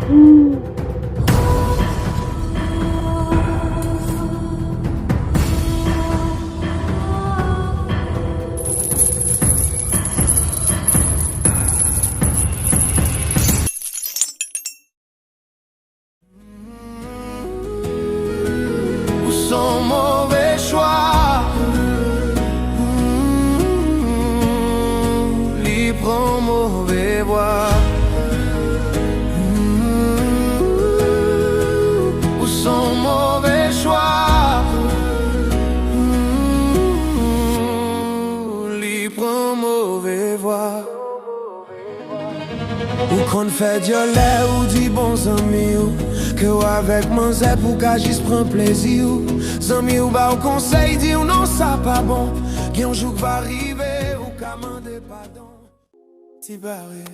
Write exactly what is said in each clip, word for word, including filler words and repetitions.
Ou s on move chwa. Li pran move bwa. Ou s on move chwa. Li pran move vwa. Ou konn fè dyòlè, ou di bon zanmi w ke w avèk manzè pou ka jis pran plezi w. Zanmi w ba w konsèy, di w non, sa pa bon. Gen yon jou k va rive, ou ka mande padon. Ti bare.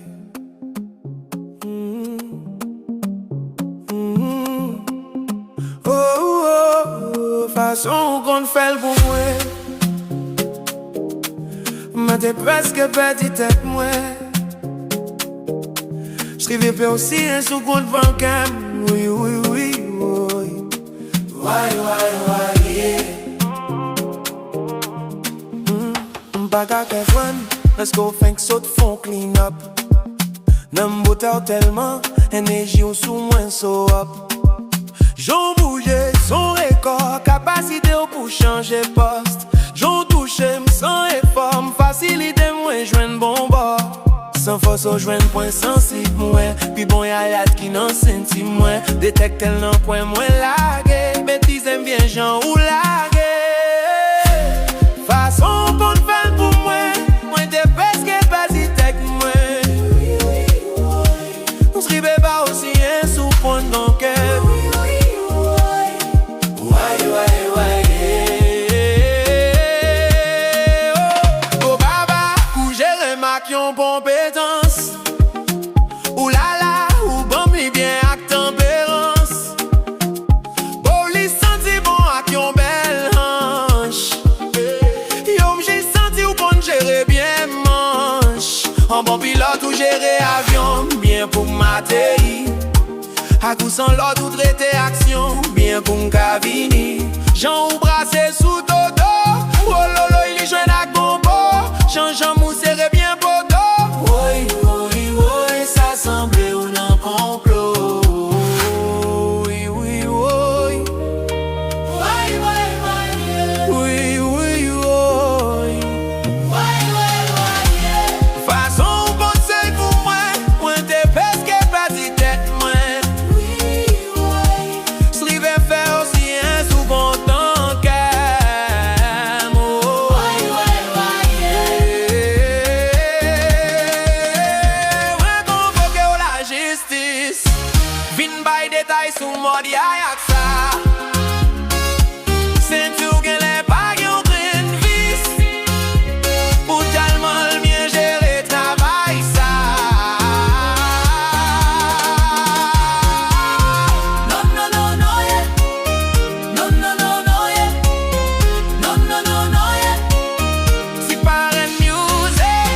Mm. Mm. Oh, oh, oh, fason w konn fè l pou mwen. Mwen te prèske pèdi tèt mwen. Skrive pe osi en sou kont bankè m. Wi, wi, wi, wi. Way, way, way, yeah. Mm, m pa ka konprann, èske w fenk sot fon clean up? Nan m bote w tèlman, eneji w sou mwen so up. Jan w bouje, s on rekò, kapasite w pou chanje pòs. Jan w touche m san efò, m fasilite mwen jwenn bon bò. San fòse w jwenn pwen sansib mwen, pi bon yayad ki nan senti mwen. Detèkte l nan pwen mwen lage, metize m byen jan ou lage. Fason w konn fè l pou mwen, mwen te prèske pèdi tèt mwen. M skrive pa w siyen sou pon nan kè. Way, way, way, yeah. Oh, baba, kou jere m ak yon konpetans. Ou lala, ou ban m li byen ak tanperans. Bo li santi bon ak yon bèl hanch. Yo, m jis santi w konn jere byen manch. An bon pilòt, ou jere avyon m byen pou m ateri. Ak ou san lòd, ou trete aksyon byen pou m ka vini. Jan ou brase sou toto, wololoy li jwenn ak bonbo. Jan janm ou sere byen poto. Woy, woy, woy, sa sanble ou nan konplo. Woy, woy, woy. Woy, woy, woy, yeah. Woy, woy, woy. Woy, woy, woy, yeah. Fason ou konsèy pou mwen, mwen te prèske pèdi tèt mwen. Wi, woy. S rive fè w siyen sou kontan kè m, oh. Woy, woy, woy, yeah. Mwen konvoke w lajistis. Vin bay detay sou mòd yaya sa. Senti w genlè pa gen yon grenn vis. Ou tèlman l byen jere travay sa. Non, non, non, non, yeah. Non, non, non, non, yeah. Non, non, non, non, yeah. Ti Paren Music.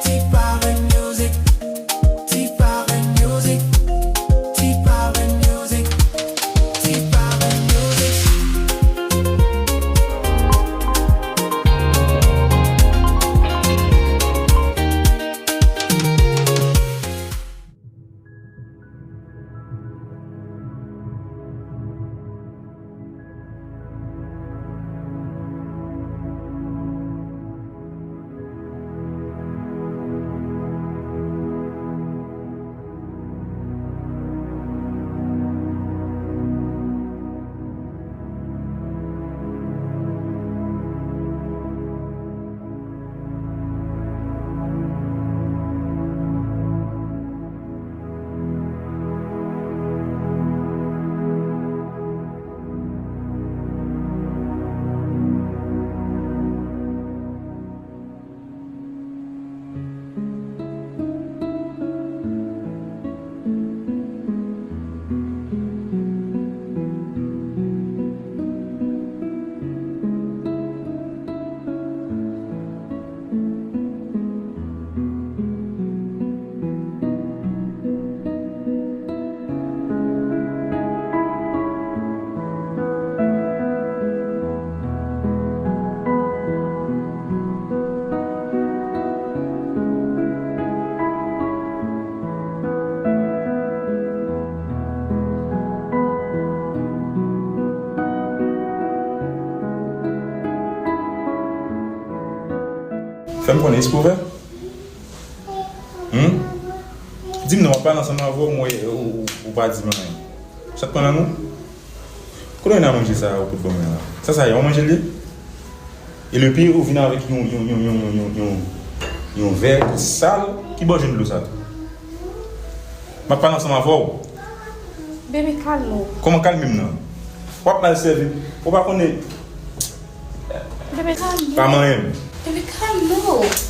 Ti Paren Music. Ti Paren Music. Ti Paren Music. Ti Fè m konnen, espri w fè? Hmm? Di m non, m ap pale ansanm avè w, m wè ou, ou, ou pa di m anyen. Sa k pran nan nou? Kote w nan manje sa ou pot ban mwen la? Sa sa ye, yon manje l ye? E le pire, ou vin avèk yon, yon, yon vè ki sal, ki bò jwenn dlo sa tou? M ap pale ansanm avè w. Bebe, kalme w. Kòman kalme m nan? W ap mal sèvi. Ou pa konnen. Bebe, kalme w. Pa manyen m. Bebe, kalme w.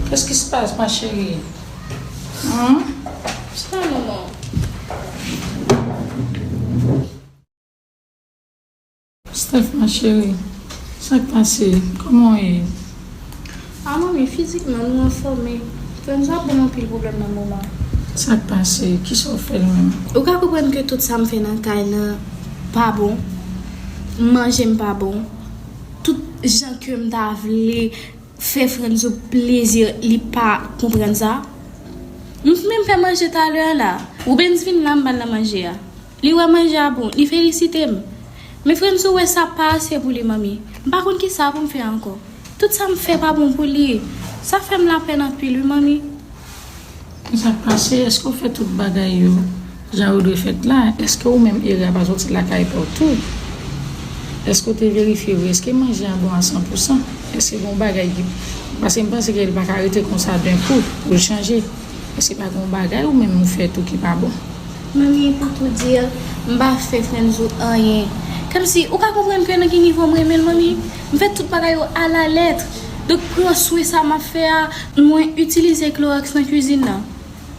Qu'est-ce qui se passe, ma chérie? Hein? Sa, manman. Steph, ma chérie, sa k pase? Kòman w ye? A, manmi, fizikman, nou anfòme. Frè m sa ap ban m anpil pwoblèm nan moman. Sa k pase? Kisa w fè l menm? Ou ka konprann ke tout sa m fè nan kay nan pa bon. Manje m pa bon. Tout jan ke m ta vle fè Franzo plezi, li pa konprann sa. M menm fè manje talè a la. Rubens vin la, m ba l nan manje a. Li wè manje a bon, li felisite m. Men Franzo wè sa pa ase pou li, manmi. M pa konn kisa pou m fè ankò. Tout sa m fè pa bon pou li. Sa fè m lapèn anpil, wi, manmi. Sa k pase? Èske w fè tout bagay yo jan yo dwe fèt la? Èske ou menm erè a pa soti lakay pa w tou? Èske w te verifye vre? Èske manje a bon a san pou san? Èske gen yon bagay ki, paske m panse ke li pa ka rete konsa d'un coup pou l chanje. Èske pa gen yon bagay ou menm ou fè tou ki pa bon? Manmi, pou tou di, m pa fè Franzo anyen. Kòmsi, ou ka konprann ke nan ki nivo m renmen l, manmi? M fè tout bagay yo alalèt. Donk, pran swen sa m ap fè a, mwen itilize klowòks nan kwizin nan.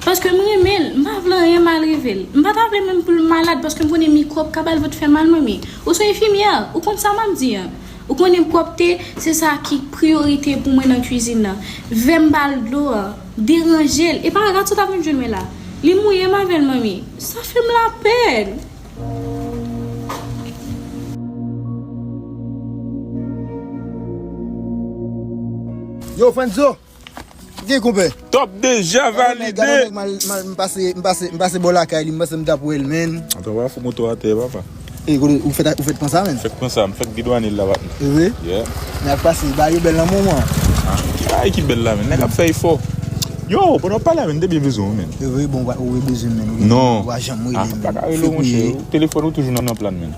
Paske m renmen l, m pa vle anyen mal rive l. M pa ta vle menm pou l malad, paske m konnen mikwòb ka ba l vant fè mal, manmi. Ou se enfimyè, ou konn sa m ap di an. Ou konnen pwòpte, se sa ki priyorite pou mwen nan kwizin nan. Vè m ba l dlo a, deranje l. E pa rat sot ap vin jwenn mwen la. Li mouye m avè l, manmi. Sa fè m lapèn. Yo, Franzo! Gen konpè. Top deja valide. Gade yon nèg, gade yon nèg, m al, m al, m pase, m pase, m pase bò lakay li, m panse m t ap wè l, men. Atò, w a fout moto atè, papa. E, kote, ou fèk, ou fèk pran sa, men. Fèk pran sa, m fèk gedwane l la, patnè. E vre? Yeah. Nèg ap pase, bagay yo bèl nan moman. Ah, ki bagay ki bèl la, men. Nèg ap fè efò. Yo, pandan w ap pale a, men, m te byen bezwen w, men. E vre, bon, ou, ou bezwen m, men. Ou gen, non, ou pa janm rele m, men. Ah, pa ka rele w, monchè. Telefòn ou toujou nan, nan plan, men.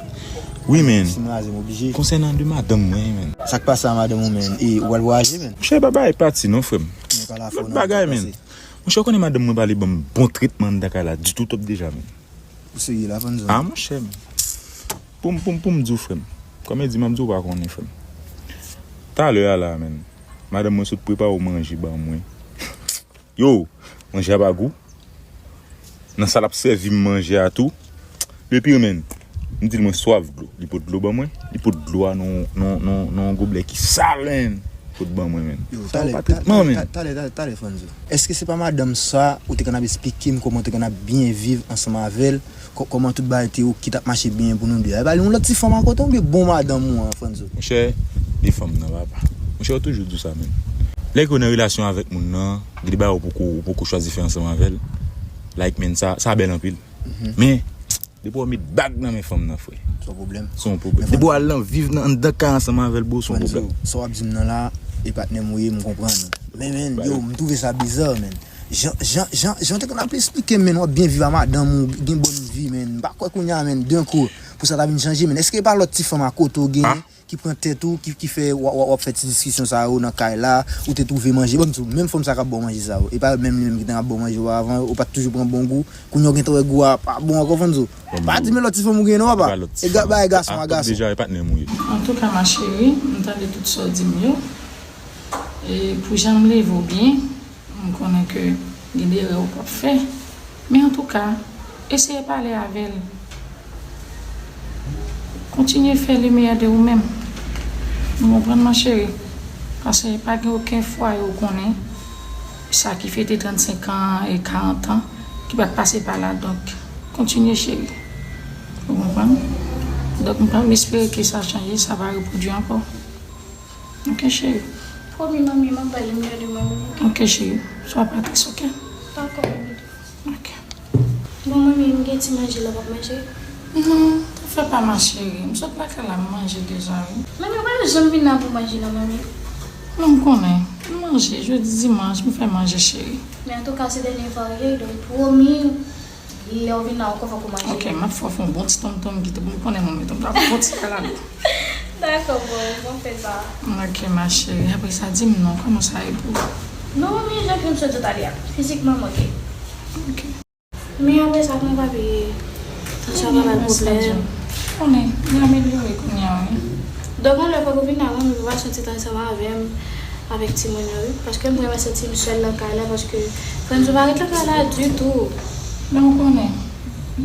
Wi, men. Si m raze, m oblije. Konsènan de madanm mwen, men. Sa k pase a madanm ou, men? E, ou pral vwayaje, men? Monchè, pa bay pati non, frè m. Lòt bagay, men. Monchè, ou konnen madanm mwen pa li ban m bon tretman anndan kay la ditou, top deja, men. Ou serye la, Franzo? Ah, monchè, men. Pou m, pou m, pou m di w, frè m. Kòm e di, m ap di w pa konnen, frè m. Talè a la, men. Madanm mwen sot prepare yon manje ban mwen. Yo, manje a pa gou. Nan sa l ap sèvi m manje a tou. Depi, men, m di l mwen swaf dlo. Li pot dlo ban mwen. Li pot dlo a nan, nan, nan, nan yon goblè ki sal, men. Pot ban mwen, men. Yo, sa talè, pa tretman, men. Talè, talè, talè, Franzo. Èske se pa madanm sa ou te konn ap esplike m kòman ou te konn ap byen viv ansanm avè l? Kò-, kòman tout bagay te oke, t ap mache byen pou nou de a. E pa li yon lòt ti fanm akote w oubyen bon madanm ou an, Franzo? Monchè, de fanm nan, papa. Monchè, yo toujou di w sa, men. Lè ke w nan relasyon avèk moun nan, gen de bagay ou poko, ou poko chwazi fè ansanm avè l. Like, men, sa, sa bèl anpil. Mhm. Men, depi w met bag nan men fanm nan, frè. Se yon pwoblèm. Se yon pwoblèm. Men depi w al nan viv nan, anndan kay ansanm avè l, bro, se yon pwoblèm. Franzo, sa w ap di m nan la, e patnè m ou ye, m konprann ou. Men, men, yo, m twouve sa biza, men. Jan, jan, jan, jan w te konn ap esplike m, men, w ap byen viv a madanm ou, gen bòn vi, men. M pa kwè kounye a, men, d'un coup, pou sa ta vin chanje, men. Èske e pa lòt ti fanm akote w genyen? ki pran tèt ou, ki, ki fè w, w, w ap fè ti diskisyon sa yo nan kay la, ou te twouve manje. Ban m di w, menm fanm sa k ap ba w manje sa yo, e pa menm li menm ki te ap ba w manje oparavan, ou pa t toujou pran bon gou, kounye a w gentan wè gou a pa bon ankò, fò n di w. Pa di men lòt ti fanm ou gen non, papa. E ga-, bay gason a gason. Deja, e patnè m ou ye. Antouka, ma chérie, m tande tout sa w di m yo. E pou jan m leve w byen, m konnen ke gen de erè ou p ap fè. Men antouka, eseye pale avè l. Kontinye fè le meilleur de ou menm. Ou konprann, ma chérie? Paske pa gen okenn fwaye ou konnen, sa ki fete trannsenk an e karant an, ki pa t pase pa la. Donk, kontinye, cheri. Ou konprann? Donk, m pa, m espere ke sa chanje, sa pa repwodui ankò. Ok, cheri. Pwomi, manmi, m ap bay le meilleur de mwen menm, ok? Ok, cheri. Swa pa tris, ok? Dakò, manmi. Ok. Bon, manmi, m gen ti manje la, w ap manje? Non, t'en fais pas, ma chérie. M sot lakay la, m manje deja, wi. Manmi, ou pa janm vin la pou manje, non, manmi. Non, m konnen. M manje. Jodi dimanch, m fè manje, cheri. Men antouka, se dènye fwa w ye, donk, pwomi, lè w vin la ankò, fòk ou manje. Ok, m ap fè w fè yon bon ti tonmtonm kite pou m konnen manmi tonm la, bon ti kalalou. Dakò, bon, bon fè sa. Ok, ma chérie. Apre sa, di m non, kòman sa ye pou ou? Non, manmi, jan ke m sot di w talè a. Fizikman, m ok. Ok. Men apre sa, kòman papi? Tansyon pa bay pwoblèm. Konnen, li amelyore kounye a, wi. Donk, yon lè fòk ou vin la, manmi, pou pase yon ti tan ansanm avè m, avèk timoun yo, wi. Paske m vrèman santi m sèl nan kay la, paske Franzo pa ret nan kay la ditou. Men ou konnen,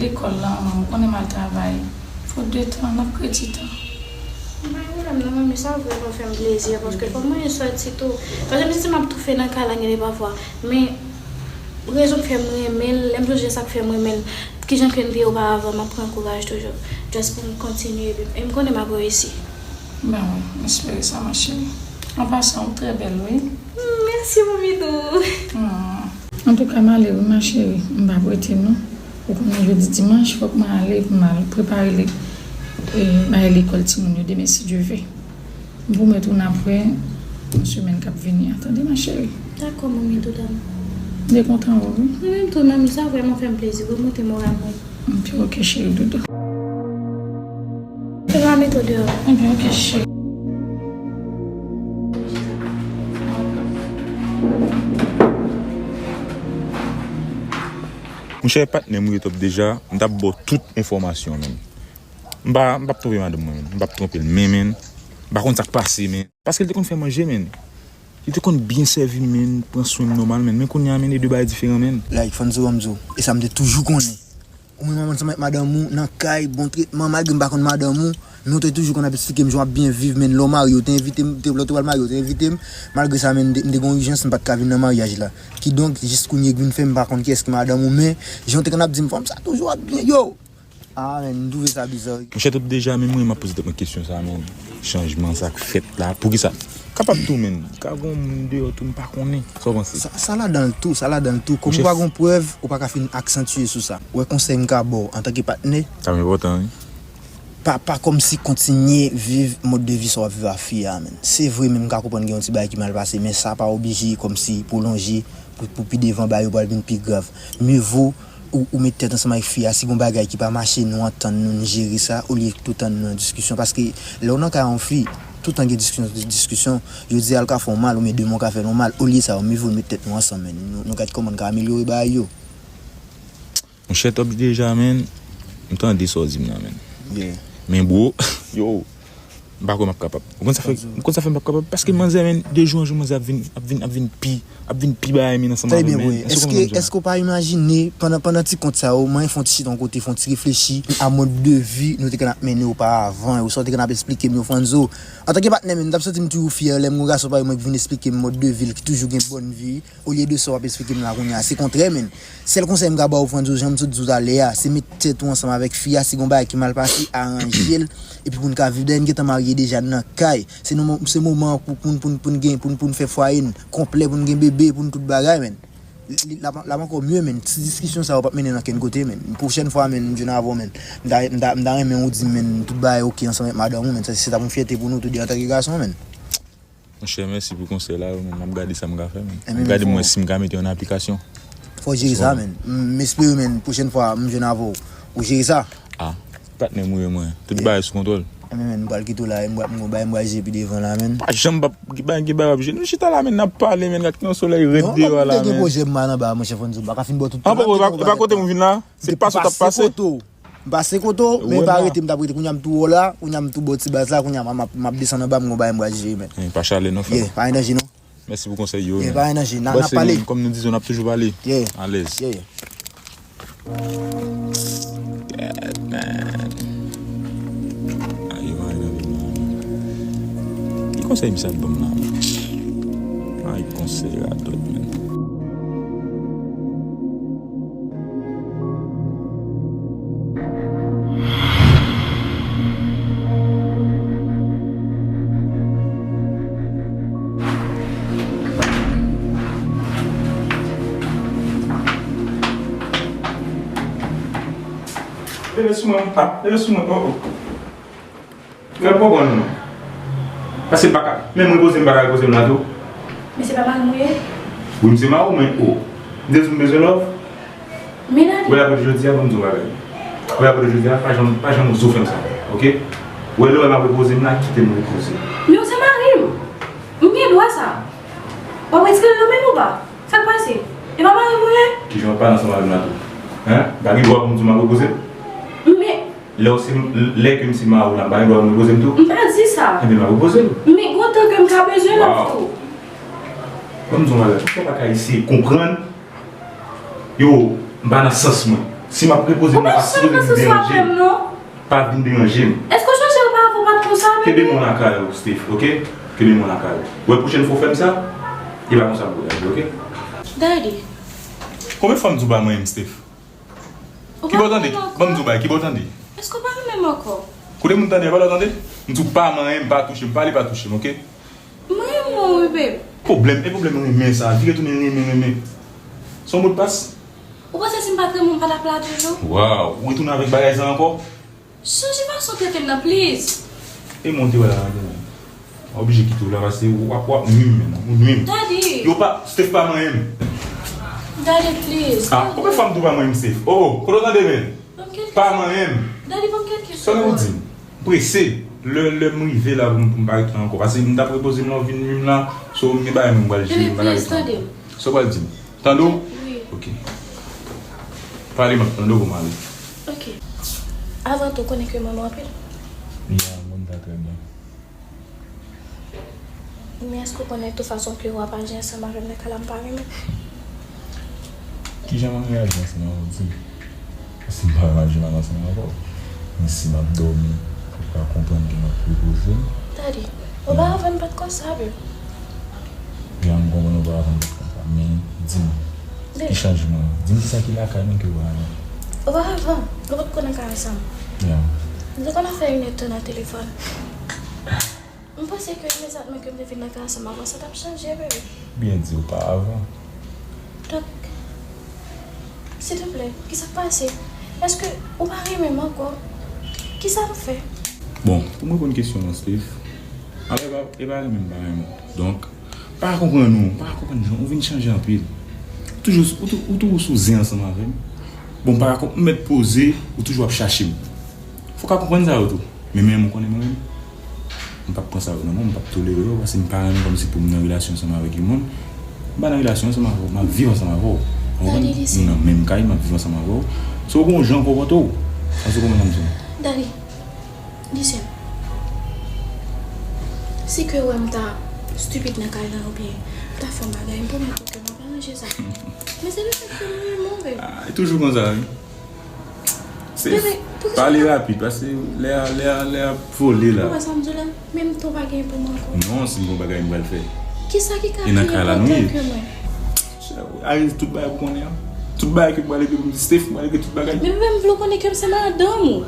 lekòl la, ou konnen m al travay. Fot de tan, n ap kreye ti tan. Pa gen pwoblèm non, manmi, sa vrèman fè m plezi, paske fòk mwen sòti tou. Paske m santi m ap toufe nan kay la, gen de pafwa. Men, rezon k fè m renmen l, lè m sonje sa k fè m renmen l, kijan ke m te ye oparavan, m ap pran kouraj toujou. Just pou m kontinye, epi, e m konnen m ap reyisi. Ben wi, m espere sa, ma chérie. An pasan, ou trè bèl, wi. Hmm, mèsi, manmi dou. Hmm. Antouka, m ale, wi, ma chérie. M p ap rete, non. Ou konnen jodi dimanch, fòk mwen ale pou m al prepare le, e, bay lekòl timoun yo demen, si Dye ve. M pwomèt ou n ap wè nan semèn k ap vini a, tande, ma chérie? Dakò, manmi, tout amour. M te kontan wè w, wi. Mwen menm tou, manmi, sa vrèman fè m plezi, remonte moral mwen. Ebyen, ok, cheri doudou. Fè mami tou deyò. Ebyen, ok, cheri. Monchè, patnè m ou ye top deja, m t ap ba w tout enfòmasyon, menn. M pa, m p ap twonpe madanm mwen, menn. M p ap twonpe l, men, menn. M pa konn sa k pase, menn. Paske l te konn fè manje, menn. Li te konn byen sèvi m, menn, pran swen m nòmal, menn. Men kounye a, menn, e de bagay diferan, menn. Like, Fanzo, ban m di w, e sa m te toujou konnen. Ou menm ansanm ak madanm ou, nan kay, bon tretman, malgre m pa konn madanm ou, men w te toujou konn ap eksplike m jan w ap byen viv, menn, lè w marye, w te envite m, te, lè w te pral marye, w te envite m. Malgre sa, menn, m te, m te gen yon ijans, m pa t ka vin nan maryaj la. Kidonk, jis kounye a k vin fè m pa konn kiyès ki madanm ou, men, jan w te konn ap di m, fanm sa toujou ap byen, yo! Ah, menn, m twouve sa biza, wi. Monchè, tout deja, menm mwen, m ap poze tèt mwen kesyon sa, menn. Chanjman sa k fèt la, poukisa? Kapab tou, menn. Ka gon moun deyò tou, m pa konnen. Sa w panse? Sa, sa ladan l tou, sa ladan l tou. Kòm ou pa gon prèv, ou pa ka fin aksantye sou sa. Ou wè konsèy m ka ba w antanke patnè? Sa enpòtan, wi. Pa, pa kòmsi kontinye viv mòd de vi sa w ap viv a fi a, menn. Se vre, menn, m ka konprann gen yon ti bagay ki mal pase, men sa pa oblije kòmsi pwolonje pou, pou pi devan, bagay yo pral vin pi grav. Mye vo ou, ou met tèt ansanm ak fi a, si gon bagay ki pa mache, nou antann nou, nou jere sa, olye toutan nou nan diskisyon. Paske lè w nan kay yon fi, toutan gen diskisyon, diskisyon, yo di a l ka fè w mal, oubyen demen w ka fè l yon mal. Olye sa, mye vo nou met tèt nou ansanm, menn. Nou, nou gad kòman n ka amelyore bagay yo. Monchè, top deja, menn, m tande sa w di m nan, menn. Yeah. Men, bro, yo, m pa kwè m ap kapab. Ou konn sa fè, ou konn sa fè m p ap kapab? Paske manzè, menn, de jou an jou, manzè ap vin, ap vin, ap vin pi, ap vin pi bay men ansanm avè m, menn. Èske w konprann sa m di w? Èske, èske w pa imajine, pandan, pandan ti kont sa yo, mwen fè yon ti chita yon kote, fè yon ti reflechi a mòd de vi nou te konn ap mennen oparavan, yo, sa w te konn ap eksplike m yo, Fanzo. Antanke patnè, menn, m t ap santi m toujou fyè lè m gon gason parèy mwen ki vin eksplike m mòd de vi l, ki toujou gen bòn vi, olye de sa w ap eksplike m la kounye a. Se kontrè, menn. Sèl konsèy m ka ba w, Franzo, jan m sot di w talè a, se met tèt ou ansanm avèk fi a, si gon bagay ki mal pase, aranje l, epi pou n ka viv. Dayè, n gentan marye deja, n nan kay. Se nou, se moman an pou, pou n, pou n, pou n gen, pou n, pou n fè fwaye n konplè, pou n gen bebe, pou n tout bagay, menn. Li, l ap, l ap ankò mye, menn. Ti diskisyon sa yo p ap mennen n ankenn kote, menn. Pwochèn fwa, menn, m jwenn avè w, menn. M ta, m ta, m ta renmen ou di m, menn, tout bagay oke ansanm avèk madanm ou, menn. Sa, se ta pou yon fyète pou nou tou de antanke gason, menn. Monchè, mèsi pou konsèy la yo, men m ap gade sa m ka fè, men. M ap gade mwen si m ka mete yo an aplikasyon. Fò w jere sa, men. M espere, men, pwochèn fwa m jwenn avè w, ou jere sa. Ah, patnè m ou ye mwen. Tout bagay sou kontwòl. Men, men, m pral kite w la, m pral, m gon bagay m pral jere pi devan la, men. Pa janm p ap gen bagay, gen bagay w ap jere. Nou chita la, men, n ap pale, men, gad ki yon solèy rèd deyò la, men. Non, m te gen pwoje m al anba, monchè, fò n di w, m pa ka fin bò tout. An, poko, e pa, e pa kote m vin la? Se pase w t ap pase? M pase kote w, men pa rete, m t ap rete. Kounye a m tou wò la, kounye a m tou bò ti baz la, kounye a m ap, m ap desann anba, m gon bagay m pral jere, men. Eh, pa chale non, frè. Yeah, pa gen danje non. Mèsi pou konsèy yo, yeah, men. Pa gen danje, n a, n a pale. Kòm nou di, n ap toujou pale. Yeah. Alèz. Yeah, yeah. Yeah, man. Ay, ay, ay, ay. Ki konsèy misye ap ban m la? Ay, konsèy radòt, men. Leve sou mwen, ah, leve sou mwen, oh, oh. Mwen pa konprann non. Paske m pa ka, menm repoze m pa ka repoze m la tou. Men se pa mari m ou ye? Wi, m se mari w, men oh. M te di w m bezwen love. Men Dadi. Wè apre jodi a, ban m di w bagay. Wè apre jodi a, pa janm, pa janm oze fè m sa, oke? Wè lè w wè m ap repoze m la, kite m repoze. Men ou se mari m. M gen dwa sa. W ap retire l nan men m ou pa? Sa k pase? E pa mari m ou ye? Kijan w ap pale ansanm avè m la tou? Hen? M pa gen dwa pou m di w m ap repoze m? Men Lè w se, lè ke m se mari w la, m pa gen dwa pou m repoze m tou? M pa di sa. Enben, m ap repoze m. Men gon tan ke m ka bezwen love tou. Ban m di w yon bagay, poukisa w pa ka eseye konprann? Yo, m pa nan sans mwen. Si m ap repoze m la, pa sipoze vin deranje m. Pa vin deranje m. Èske w sonje oparavan w pa t konsa, bebe? Kenbe men w lakay ou, Steph, oke? Kenbe men w lakay ou. Wè pwochèn fwa w fè m sa, e pa konsa pou w reyaji, oke? Daddy. Konbyen fwa m di w pa manyen m, Steph? Kibò w tande? Ban m di w bagay, kibò w tande? Èske w pa renmen m ankò? Kote moun tande a, pa w tande? M di w pa manyen m, pa touche m, pale pa touche m, oke? M renmen w, wi, babe. Pwoblèm, e pwoblèm renmen sa, vire tounen renmen, renmen. Se yon modpas? Ou panse si m pa t renmen w, m pa t ap la toujou? Waw, ou retounen avèk bagay sa ankò? Chanje fason w trete m nan, please. E monte wè la, madanm. M oblije kite w la, paske w ap, w ap nwi m, menn, ou nwi m. Daddy. Yo pa, Steph pa manyen m. Daddy, please. Ah, konbyen fwa m di w pa manyen m, Steph? Oh, oh, kote w tande, menn? Ban m kèk segonn. Pa manyen m. Daddy, ban m kèk segonn. Sa w di m? M prese. Lè, lè m rive la, pou m, pou m pa ret la ankò. Paske m t ap repoze m la, w vin nwi m la. So, m gen bagay mwen m pral jere, m pa ka ret la ankò. Daddy, please, tande m. Sa w pral di m? Tande w? Wi. Ok. Pale, m ap tande w pou m ale. Ok. Avan tou, konnen ke m renmen w anpil. Ya, m konn sa trè byen. Men èske w konnen tou fason ke w ap aji ansanm avè m nan kay la, m pa renmen. Kijan m ap reyaji ansanm avè w, di m? Paske m pa renmen aji mal ansanm avè w. Men si m ap dòmi, ou ka konprann ke m ap repoze m. Daddy, oparavan m pa t konsa, babe. Ya, m konprann oparavan m pa t konsa, men di m, ki chanjman? Di m kisa ki lakay mwen ke w pa renmen. Oparavan, nou pa t ko nan kay ansanm. Ya. Nou te konn ap fè inèdtan nan telefòn. M panse ke imedyatman ke m te vin nan kay ansanm avè w, sa t ap chanje, bebe. Byen di, oparavan. Donk, silteplè, kisa k pase? Èske ou pa renmen m ankò? Kisa m fè? Bon, pou m reponn kesyon w lan, Steph, alò, e pa, e pa renmen m pa renmen w. Donk, m pa ka konprann ou, m pa ka konprann jan ou vin chanje anpil. Ou toujou, ou tou-, ou toujou sou zen ansanm avè m. Bon, m pa ka konp-, m mèt poze, ou toujou ap chache m. Fò w ka konprann sa yo tou. Men, men, ou konnen mwen menm, m p ap pran sa yo nan men w, m p ap tolere yo, paske m pa renmen kòmsi pou m nan relasyon ansanm avèk yon moun. M pa nan relasyon ansanm avè w, m ap viv ansanm avè w. Ou konprann? Nou nan menm kay, m ap viv ansanm avè w. So, ou gen yon jan w konpòte w. Èske w konprann sa m di w? Daddy, listen. Si ke w wè m ta stupid nan kay la oubyen m ta fè yon bagay, m pwomèt ou ke m ap aranje sa. Men se lefèt ke m renmen w, babe. Ah, e toujou konsa, wi. Se pale rapid, paske lè a, lè a, lè a vole la. Ou wè sa m di w la? Menm tan w pa gen pou mwen ankò. Non, si m gen yon bagay m pral fè. Kisa ki ka pi enpòtan ke mwen? Ayiz, tout bagay pou konnen an. Tout bagay ke m pral regle pou m di Steph, m pral regle tout bagay. Men bebe, m vle w konnen ke m se madanm ou.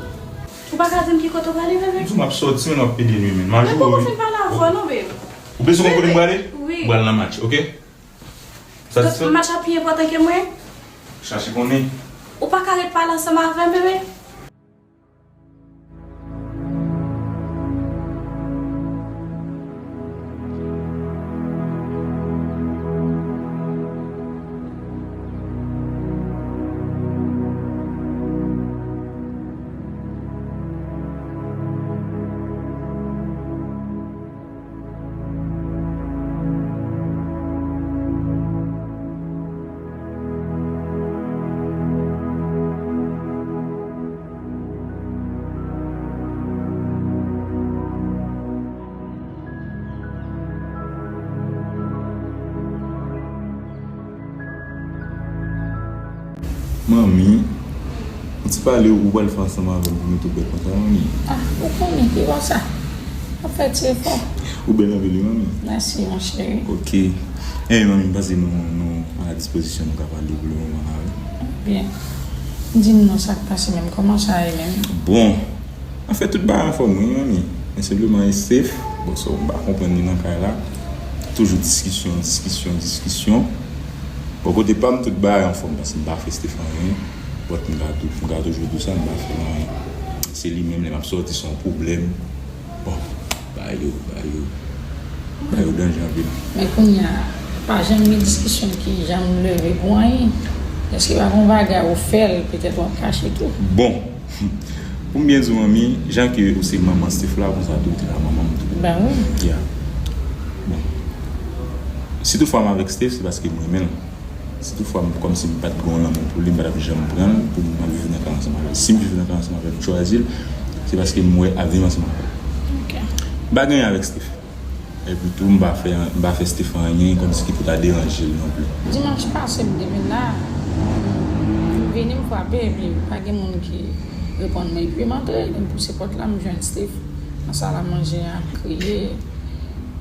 Ou pa ka di m ki kote w prale, bebe? M di w m ap sòti, men w ap pede nwi, men. M a joure wi. Men poko fin pale avè w non, bebe. Ou bezwen konn kote m prale? Wi. M pral nan match, oke? Donk, match la pi enpòtan ke mwen? Chache konnen. Ou pa ka ret pale ansanm avè m, bebe? Manmi, yon ti pale ou pral fè ansanm avè m pou nou tou bèl konsa, manmi. Ah, ou konnen ki konsa. Ap fè ti efò. Ou bèl anpil, wi, manmi. Mèsi, mon cheri. Ok. Enben, manmi, m panse nou, nou a la dispozisyon nou ka pale pou le moman la, wi. Byen. Di m non, sa k pase menm? Kòman sa ye menm? Bon. Anfèt, tout bagay anfòm, wi, manmi. Men senpleman, e Steph, bon, sa w pa konprann li nan kay la. Toujou diskisyon, diskisyon, diskisyon. Bò kote pa m, tout bagay anfòm, paske m pa fè Steph anyen. But m ka tou, m ka toujou di w sa, m pa fè l anyen. Se li menm, lè m ap sòti, se yon pwoblèm. Bon, bagay yo, bagay yo, bagay yo danje anpil. Men kounye a, pa janm gen diskisyon ki janm leve pou anyen. Èske pa gon bagay ou fè l, petèt w ap kache tou? Bon, pou m byen di w, manmi, jan ke ou se manman Steph la, konsa tou ou te ka manman m tou. Ben wi. Ya. Bon. Si toutfwa m avèk Steph, se paske m renmen l. Si toutfwa m, kòmsi m pa t gen yon lanmou pou li, m pa t ap janm pran l pou m al viv nan kay ansanm avè l. Si m viv nan kay ansanm avè l, m chwazi l, se paske m wè avenir ansanm avè l. Ok. M pa gen anyen avèk Steph. Epi tou, m pa fè, m pa fè Steph anyen kòmsi ki pou ta deranje l non plis. Dimanch pase, m te vin la, m vini, m frape, epi pa gen moun ki reponn mwen. Epi m antre, m pouse pòt la, m jwenn Steph nan sal a manje a, ap kriye.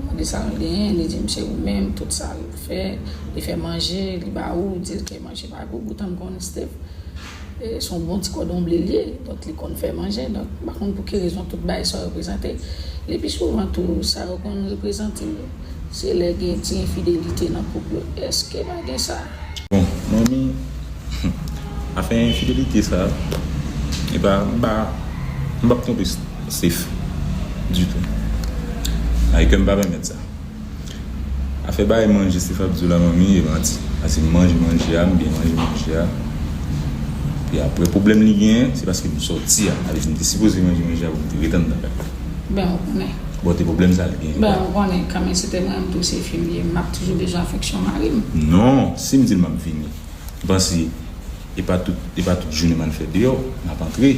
M mande sa l genyen, li di m se ou menm, tout sa l fè, li fè manje, li ba ou, di l ke manje pa gou, poutan m konnen Steph, e, se yon bon ti kòdon ble li ye, donk li konn fè manje, donk m pa konn pou ki rezon tout bagay sa yo reprezante. Le pi souvan tou, sa yo konn reprezante, se lè gen ti enfidelite nan koup yo. Èske pa gen sa? Bon, manmi, afè enfidelite sa, e pa, m pa, m p ap twonpe Steph ditou. Like, m pa pèmèt sa. Afè bay manje, Steph ap di w la, manmi, e manti. Paske m manje manje a, m byen manje manje a. Epi apre, pwoblèm li genyen, se paske m sòti a. Sa vle di m te sipoze manje manje a pou m te ret anndan kay la. Ben, ou konnen. Bon, te pwoblèm sa l genyen. Ben, ou konnen, kanmenm se te mwen menm tou se fi m ye, m ap toujou bezwen afeksyon mari m. Non, si m di l m ap vini, m panse e pa tout, e pa tout jounen m al fè deyò, m ap antre.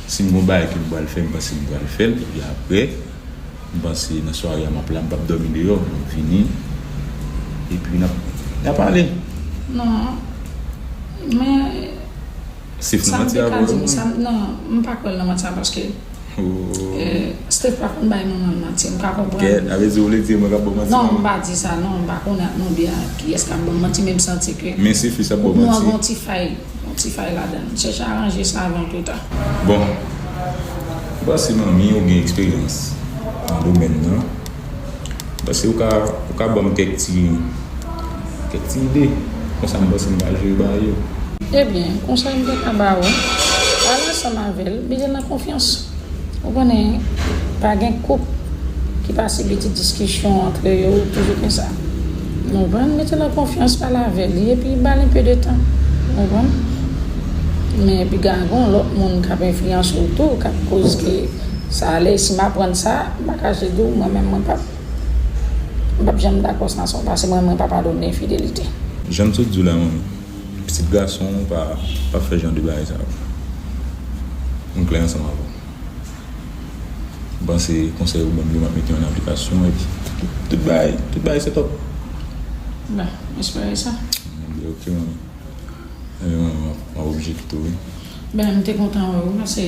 Si m gon bagay ke m pral fè, m panse m pral fè l, epi apre, m panse nan sware a m ap la, m p ap dòmi deyò, m ap vini, epi n ap, n ap pale. Non, men Steph nan manti avè w, non? Non, m pa kwè l nan manti a paske, eh, Steph pa konn bay manman l manti, m ka konprann. Kèt, sa vle di ou vle di mwen k ap ba w manti? Non, m pa di sa, non, m pa konnen ak non byen ak kiyès k ap ban m manti, men m santi ke koup nou an gon ti fay. Yon ti fay ladan l. Chèche aranje sa avan twò ta. Bon, m panse manmi ou gen eksperyans nan domèn nan. M panse ou ka, ou ka ban m kèk ti, kèk ti ide. Konsa m panse m ka jere bagay yo. Ebyen, konsèy m te ka ba ou, pale ansanm avè l, mete l nan konfyans. Ou konnen, pa gen koup ki pase gen ti diskisyon antre yo, toujou konsa. Ou konprann? Mete l an konfyans, pale avè li, epi ba l enpe de tan. Ou konprann? Men piga gon lòt moun k ap enfliyanse w tou, k ap koz ke sa ale, si m aprann sa, m pa kache di w, mwen menm, mwen p ap, m p ap janm dakò nan sa, paske mwen, mwen pa padone enfidelite. Jan m sot di w la, manmi, pitit gason pa, pa fè jan de bagay sa yo. M klè ansanm avè w. M panse konsèy ou ban m yo, m ap mete yo an aplikasyon, epi tout, tout bagay, tout bagay se top. Bon, m espere sa. Ebyen, ok, manmi. Ebyen, manmi, m ap, m ap oblije kite w, wi. Ben, m te kontan wè w, paske,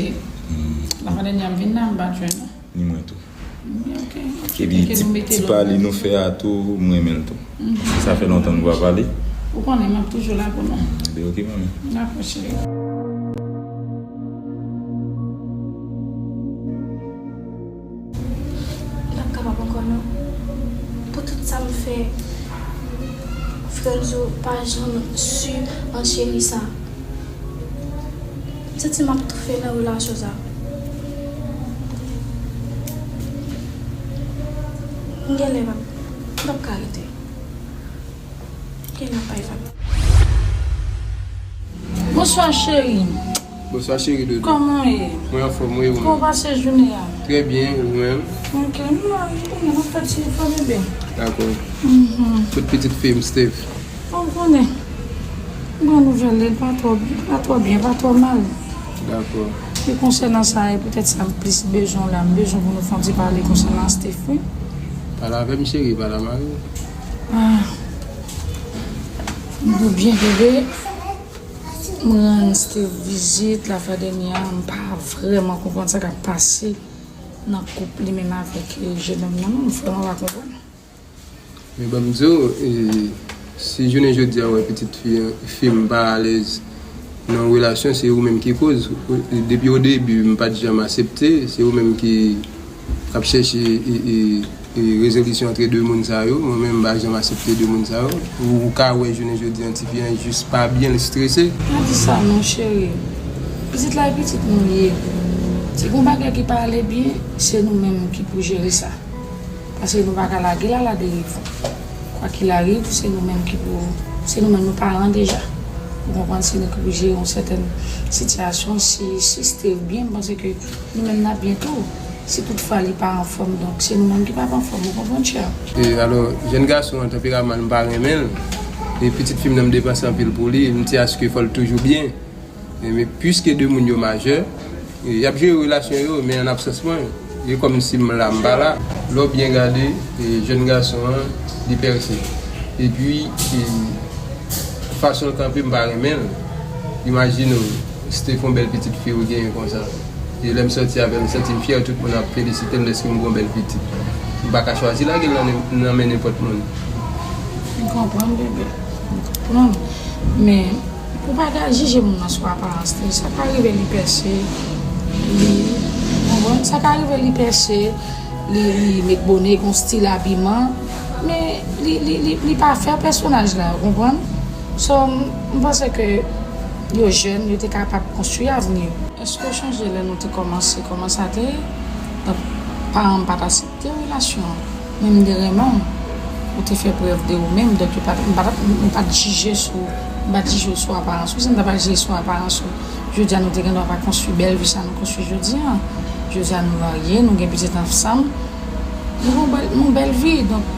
hmm, lafwa dènyè a m vin la, m pa t jwenn ou. Ni mwen tou. Ebyen, ok. Epi ti, ti pale nou fè a tou, m renmen l tou. Mhm. Sa fè lontan nou pa pale. Ou konnen, m ap toujou la pou nou. Ebyen, ok, manmi. Dakò, cheri. M p ap kapab ankò, non. Pou tout sa m fè, Franzo pa janm si an cheri sa. M santi m ap toufe nan relasyon sa. M genlè p ap, m p ap ka rete. Genlè m ap pa evann. Bonswa, cheri. Bonswa, cheri doudou. Kòman w ye? Mwen anfòm, wi, ou menm? Kòman w pase jounen an? Trè byen, ou menm? Ok, m la, ou konnen, m ap fè ti efò, bebe. Dakò. Mhm. Kot pitit fi m, Steph? Ou konnen. Bon nouvèl, li pa twò, pa twò byen, pa twò mal. Dakò. E konsènan sa, e poutèt sa, m plis bezwen w la, m bezwen pou nou fè yon ti pale konsènan Steph, wi. Pale avè m, cheri, pale a mari w. Ah. M dou byen, bebe. M rann Steve vizit lafwa dènyè a, m pa vrèman konprann sa k ap pase nan koup li menm avèk, eh, jenòm nan, non, m vrèman pa konprann. Men ban m di w, eh, si jounen jodi a w wè pitit fi, fi m pa alèz nan yon relasyon, se ou menm ki koz. Depi o debi, m pa t janm aksepte, se ou menm ki ap chèche, e, e, e, rezolisyon antre de moun sa yo. Mwen menm, m pa janm aksepte de moun sa yo. Ou, ou ka wè jounen jodi an, tifi an jis pa byen, li strese. Pa di sa non, cheri. Pitit la, e pitit nou li ye. Si gon bagay ki pa ale byen, se nou menm ki pou jere sa. Paske nou pa ka lage l aladeriv. Kwa kil ariv, se nou menm ki pou, se nou menm nou paran deja. Ou konprann, se nou ki pou jere yon sètèn sitiyasyon. Si, si Steve byen, m panse ke nou menm n ap byen tou. Si toutfwa li pa anfòm, donk se nou menm ki p ap anfòm, ou konprann, chè? E alò, jèn gason an, tanperaman l, m pa renmen l. E pitit fi m nan, m depanse anpil pou li, m di aske fò l toujou byen. E, men piske de moun yo majè, e, y ap jere relasyon yo, men an absans mwen, e kòmsi m la, m pa la. Lè w byen gade, e, jèn gason an, li pèse. Epi, e, fason l kanpe, m pa renmen l. Imajine w, si te fon bèl pitit fi ou genyen konsa. E lè m sòti avè l, m santi m fyè, tout moun ap felisite m dèske m gon bèl pitit. M pa ka chwazi lage l nan, nan men nenpòt moun. M konprann, bebe. M konprann. Men, ou pa ka jije moun nan sou aparans li. Sa ka rive li pèse, li, ou konprann? Sa ka rive li pèse, li, li met bone, gon stil abiman. Men, li, li, li, li pa fè pèsonaj la, ou konprann? So, m, m panse ke yo jèn, yo te kapab konstwi avni yo. Èske w chonje lè nou te kòmanse, kòman sa te ye? Donk, paran m pa t aksepte relasyon an. Men m te renmen w. Ou te fè prèv de ou menm. Donk, yo pa t, m pa t, m pa t jije sou, m pa t jije w sou aparans ou. Si m ta pral jije sou aparans ou, jodi a nou te gendwa pa konstwi bèl vi sa nou konstwi jodi a. Jodi a nou marye, nou gen pitit ansanm. Nou gon bèl, nou bèl vi. Donk,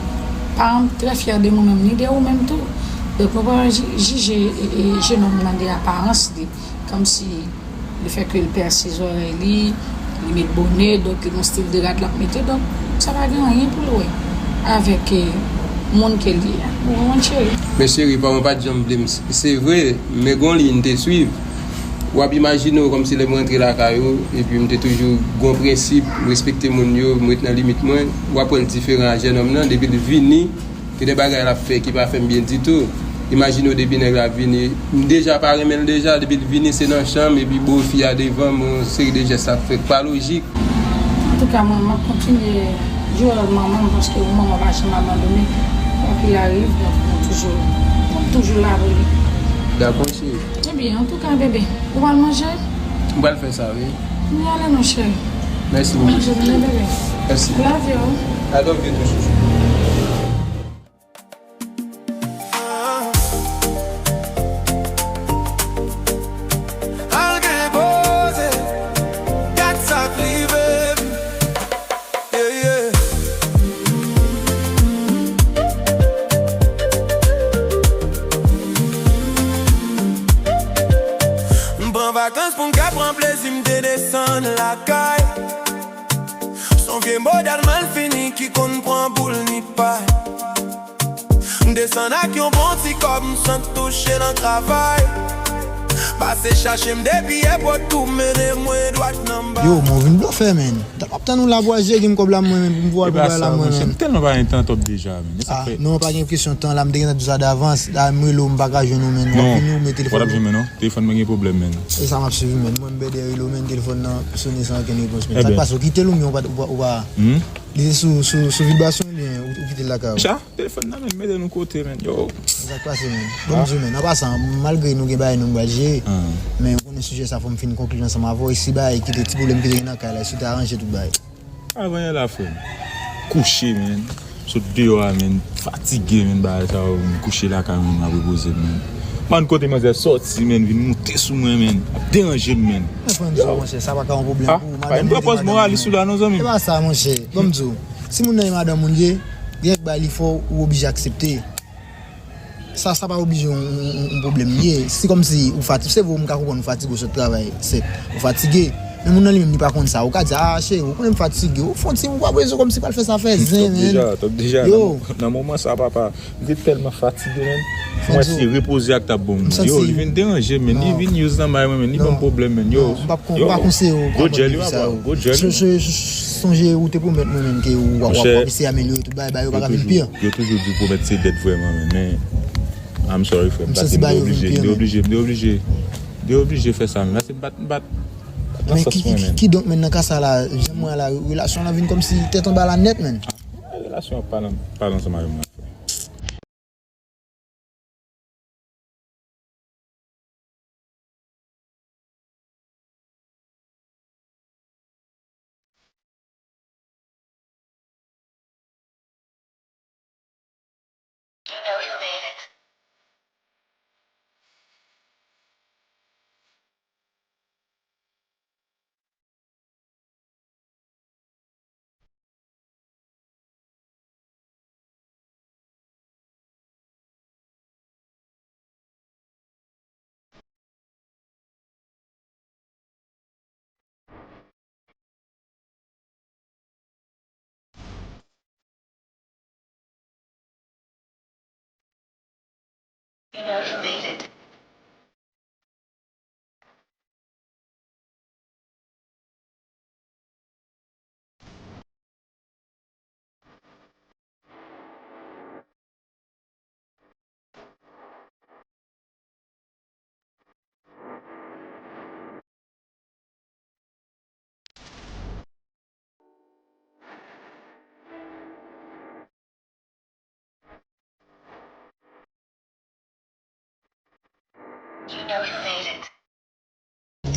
paran m trè fyè de nou menm, ni de ou menm tou. Donk, nou pa ji-, jije, e, e, jenòm nan de aparans li. Kòmsi lefètke l pèse zòrèy li, li met bone, donk li gon stil de rad l ap mete, donk sa pa gen anyen pou l wè avèk, eh, moun ke l ye a. Ou konprann, cheri? Men cheri, pa, mwen pa t janm vle m, se vre, men gon liy m te swiv. W ap imajine w kòmsi lè m rantre lakay ou, epi m te toujou gon prensip, m respekte moun yo, m ret nan limit mwen, w ap wè l diferan a jènòm nan, depi l vini, Gen de bagay l ap fè ki pa fè m byen ditou. Imajine w depi nèg la vini, m deja pa renmen l deja, depi l vini se nan chanm epi bo fi a devan m, yon seri de jès l ap fè k pa lojik. Antouka, mwen, m ap kontinye jwe wòl manman m paske yon manman pa janm abandone. Kwa kil ariv, donk, mwen toujou, mwen toujou la pou li. Dakò, cheri. Ebyen, antouka, bebe, ou pral manje? M pral fè sa, wi. Ann ale non, cheri. Mèsi, mèsi. Mèsi. Love you. I love you too, chouchou. Al gen poze, gad sa k rive m. Yeah, yeah. M pran vakans pou m ka pran plezi, m te desann lakay. S on vye modèl malfini ki konn pran boul ni pay. M desann ak yon bon ti kòb, m san touche nan travay. Pase chache m depi èpòt tou mennen mwen dwat nan ba. Yo, men w vin blofè, men. M t ap tann ou la pou w al jere m kòb la mwen menm, pou m voye l pou bay la mwen menm. E pa sa, monchè, m tèlman pa gen tan twòp deja, men. E sa k fè. Non, pa gen kesyon tan la, m te gentan di w sa davans. La, m rele w, m pa ka jwenn ou, men. Non, w ap vin ou, men telefòn mwen. Non, w p ap jwenn mwen, non. Telefòn mwen gen pwoblèm, men. E sa m ap swiv, men. Mwen, m bèdè rele w, men telefòn nan sone san okenn repons, men. Sa k pase, w kite l oubyen w pa, w pa, w pa. Li te sou, sou, sou vibasyon oubyen ou, ou kite l lakay ou? Sa? Telefòn nan, men, mete nou kote, men. Yo. Sa k pase, men? Bon, m di w, men, an pasan, malgre nou gen bagay nou pral jere, men ou konnen sijè sa fò m fin konkli ansanm avè w, e si bagay ki te ti pwoblèm ki te gen nan kay la, e si w te aranje tout bagay? Avan yè la, frè m. Kouche, men. Sot deyò a, men. Fatige, men, bagay sa yo, men. Kouche lakay mwen, m ap repoze m, men. Man kote manzè sòti, men, vin moute sou mwen, men. Ap deranje m, men. Mwen fè m di w, monchè, sa pa ka yon pwoblèm pou ou. Madanm li te madanm ou. Pa yon pwopoz moralis ou la, non, zanmi m. E pa sa, monchè. Ban m di w. Si moun nan e madanm ou l ye, gen bagay li fè w, ou oblije aksepte. Sa, sa pa oblije yon, yon, yon, yon pwoblèm li ye. Se kòmsi ou fatige. Se vre, m ka konprann ou fatige, ou sot travay, sèt. Ou fatige. Men moun nan li menm li pa konn sa. Ou ka di, "Ah, cheri, ou konnen m fatige." Ou fè yon ti, ou pa bezwen kòmsi pral fè sa fè zen, men. Top deja, top deja. Yo. Nan, nan moman sa, papa, m te tèlman fatige, men. Mwen se repoze ak t ap bon, men. Yo, li vin deranje, men. Li vin use nan may mwen, men. Li ban m pwoblèm, men. Yo, m pa konseye w pran mòd de vi sa yo. Sonje ou te pwomèt mwen, men, ke w ap eseye amelyore tout bagay, bagay yo pa ka vin pi. Yo toujou di pwomèt se dèt vrèman, men. Men, I'm sorry, frè. M santi bagay yo vin pi, men. M te oblije, m te oblije, m te oblije fè sa, men. Pase m pa t, m pa t Men ki, ki, ki, kidonk, men, nan ka sa la, jan m wè la, relasyon an vin kòmsi tèt anba la nèt, men. Relasyon an pa nan, pa nan ansanm avè m nan, frè.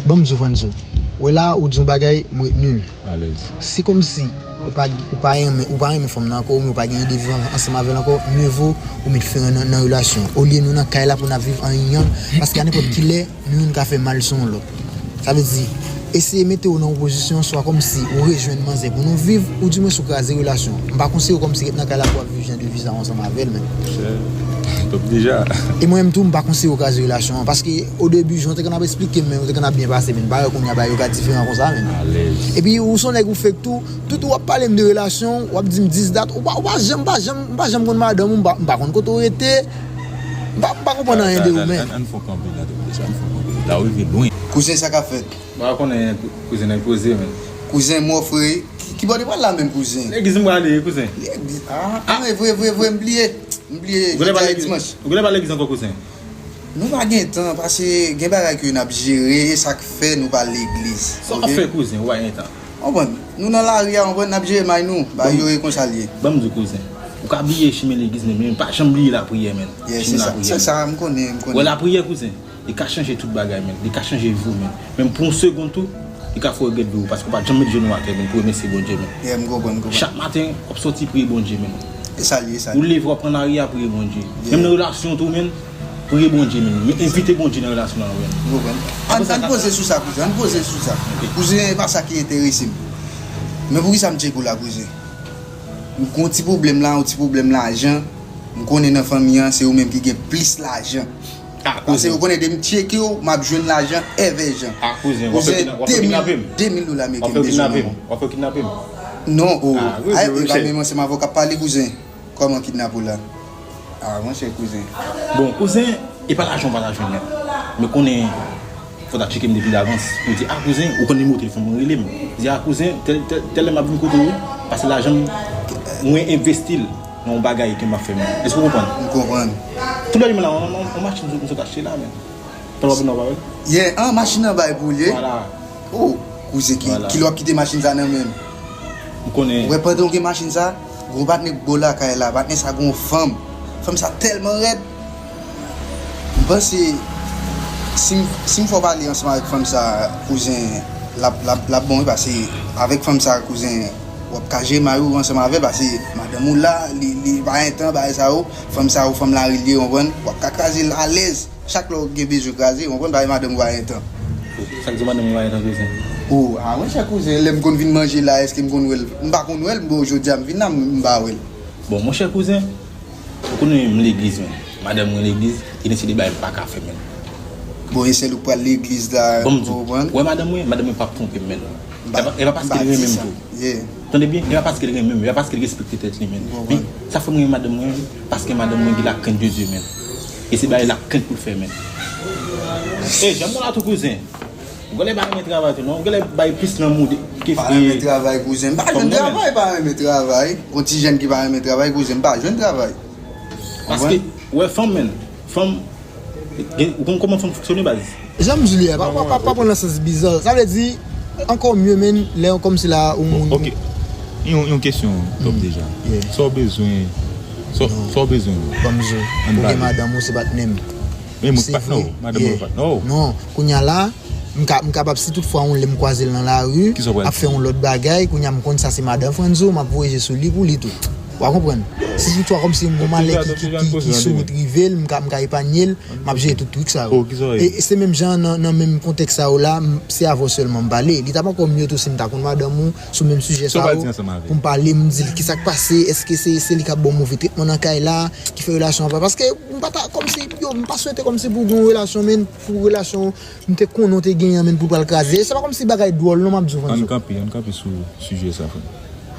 Ban m di w, Franzo. Wè la, ou di yon bagay, m retni l. Alèz. Se kòmsi ou pa, ou pa renmen, ou pa renmen fanm nan ankò, oubyen ou pa gen ide viv an-, ansanm avè l ankò, mye vo ou met fren nan, nan relasyon an. Olye nou nan kay la pou n ap viv an yang, paske a nenpòt ki lè, nou youn ka fè mal sou yon lòt. Sa vle di, eseye mete w nan yon pozisyon swa kòmsi ou rejwenn manzè pou nou viv, oudimwens ou kraze relasyon an. M pa konseye w kòmsi ret nan kay la pou w ap viv jan de vi sa ansanm avè l, men. Monchè, top deja. E mwen menm tou, m pa konseye w kraze relasyon an, paske o debi, jan w te konn ap eksplike m, men w te konn ap byen pase, men m pa wè kounye a bagay yo ka diferan konsa, men. Alèz. Epi ou se yon nèg ou fake tou, tout ou ap pale m de relasyon, w ap di m dis dat, ou pa, ou pa janm, m pa janm, m pa janm konn madanm ou, m pa, m pa konn kote w rete, m pa, m pa konprann anyen de ou, men. Ann, ann, ann fè yon kanpe la, top deja, ann fè yon kanpe. La w rive lwen. Kouzen, sa k ap fèt? Mwen pa konnen, kou-, kouzen nan poze, men. Kouzen, mò frè, ki, ki bò w te pral la menm, kouzen? Legliz m prale, kouzen. Legliz, ah, ah, vre, vre, vre, vre, m bliye. M bliye, jodi a e dimanch. Ou genlè pa legliz ankò, kouzen? Nou pa gen tan, paske gen bagay ke n ap jere, e sa k fè nou pa legliz. Sa w ap fè, kouzen, ou pa gen tan? Konprann? Nou nan lari a, konprann, n ap jere may nou, bagay yo ye konsa l ye. Ban m di w, kouzen, ou ka bliye chimen legliz, men, men pa janm bliye lapriyè, men. Yeah, se sa, se sa, m konnen, m konnen. Wè lapriyè, kouzen. Li ka chanje tout bagay, men. Li ka chanje vi w, men. Menm pou yon segonn tou, li ka fè w regrèt vi w, paske w pa t janm met jenou w atè, men, pou remèsye Bondye, men. Yeah, m konprann, m konprann. Chak maten, w ap sòti priye Bondye, men. E sa l ye, e sa l ye. Ou leve, w ap pran lari a, priye Bondye. Yeah. Menm nan relasyon tou, men, priye Bondye, men. Men envite Bondye nan relasyon an, men. M konprann. Ann, ann poze sou sa, kouzen. Ann poze sou sa. Ok. Kouzen, e pa sa ki enterese m. Men poukisa m tcheke w la, kouzen? M gen yon ti pwoblèm la, yon ti pwoblèm lajan. M konnen nan fanmi an, se ou menm ki gen plis lajan. Ah, kouzen. Paske ou konnen depi m tcheke w, m ap jwenn lajan èvè jan. Ah, kouzen, w ap fè kidna-, w ap fè kidnape m. De mil dola ameriken m bezwen nan men w. W ap fè kidnape m? Non, o. Ah, wi, wi, wi, e pa menm ansanm avè w k ap pale, kouzen. Kòman kidnape w la? Ah, monchè, kouzen. Bon, kouzen, e pa lajan w pa ta jwenn nan. Men konnen, fò w ta tcheke m depi davans. Ou di, "Ah, kouzen, ou konn nimewo telefòn mwen, rele m." Di, "Ah, kouzen, tèl, tèl, tèl lè m ap vin kote w, pase lajan m, mwen envesti l nan yon bagay ke m ap fè menm." Èske w konprann? M konprann. Tout lè m la, yon, yon, yon machin m sot achte la, men. Pran w ap vin nan, pa vre? Yeah, an, machin nan bay pou l ye? Vwala. Oh, kouzen, ki, vwala, kilè w ap kite machin sa nan men m? M konnen. Ou wè pandan w gen machin sa, gon patnè k bò lakay la, patnè sa gon fanm. Fanm sa tèlman rèd. M panse, si m, si m fè w pale ansanm avèk fanm sa, kouzen, l ap, l ap, l ap bon, wi, paske avèk fanm sa, kouzen, w ap ka jere may ou ansanm avè l, paske madanm ou la, li, li pa gen tan, bagay sa yo, fanm sa yo, fanm lari l ye, w konprann? W ap ka kraze l alèz. Chak lè w gen bezwen kraze, w konprann, paske madanm ou pa gen tan. Sa k di w madanm ou pa gen tan, kouzen? O, a, monchè, kouzen, lè m konn vin manje la, èske m konn wè l? M pa konn wè l, bon, jodi a m vin la, m, m pa wè l. Bon, monchè, kouzen, ou konnen m legliz, men. Madanm mwen legliz, e gen se de bagay m pa ka fè, men. Bon, e sèl ou pral legliz la, Bon, m di w, ou wè madanm mwen, madanm mwen p ap twonpe m, menn. E pa, e pa paske l renmen m tou. Tande byen, e pa paske l renmen m, e pa paske l respekte tèt li, menn. Men, sa fè m renmen madanm mwen, paske madanm mwen gen lakrent de Dye, menn. E se bagay lakrent pou l fè, menn. E, jan m wè la tou, kouzen. Ou genlè pa renmen travay tou, non? Ou genlè bay plis lanmou ke. Pa renmen travay, kouzen. M pa jwenn travay, pa renmen travay. Yon ti jèn ki pa renmen travay, kouzen. M pa jwenn travay. Paske, ou wè, fanm, menn. Fanm, gen, ou konn kòman fanm fonksyone, baz? Jan m di w li a, pa, pa, pa, pa pran nan sans biza. Sa vle di, ankò mye, menn, lè yon kòmsi la, ou moun. Ok. Yon, yon kesyon, Top, deja. Sa w bezwen, sa, sa w bezwen? Ban m di w, ou gen madanm ou, se patnè m. Men mwen patnè w, madanm mwen patnè w. Non, kounye a la, m ka, m kapab, si tout fwa yon lè m kwaze l nan lari, ap fè yon lòt bagay, kounye a m konn sa se madanm Franzo, m ap voye je sou li pou li tou. Ou a konprann? Si tout fwa kòmsi m gon malè ki, ki, ki, ki sou wout rive l, m ka, m ka epanye l, m ap jere tout trik sa yo. E, e se menm jan nan, nan menm kontèks sa yo la, m, se avè w sèlman m pale. Li t ap ankò mye tou si m ta konn madanm ou sou menm sijè sa yo, pou m pale, m di l kisa k pase, èske se, se li k ap ba w move tretman nan kay la, ki fè relasyon an pa. Paske m pa ta, kòmsi, yo, m pa swete kòmsi pou gen yon relasyon, men pou relasyon m te konnen w te genyen an, men pou pral kraze. E se pa kòmsi bagay dwòl, non, m ap di w, Franzo. Ann kanpe, ann kanpe sou sijè sa, frè m.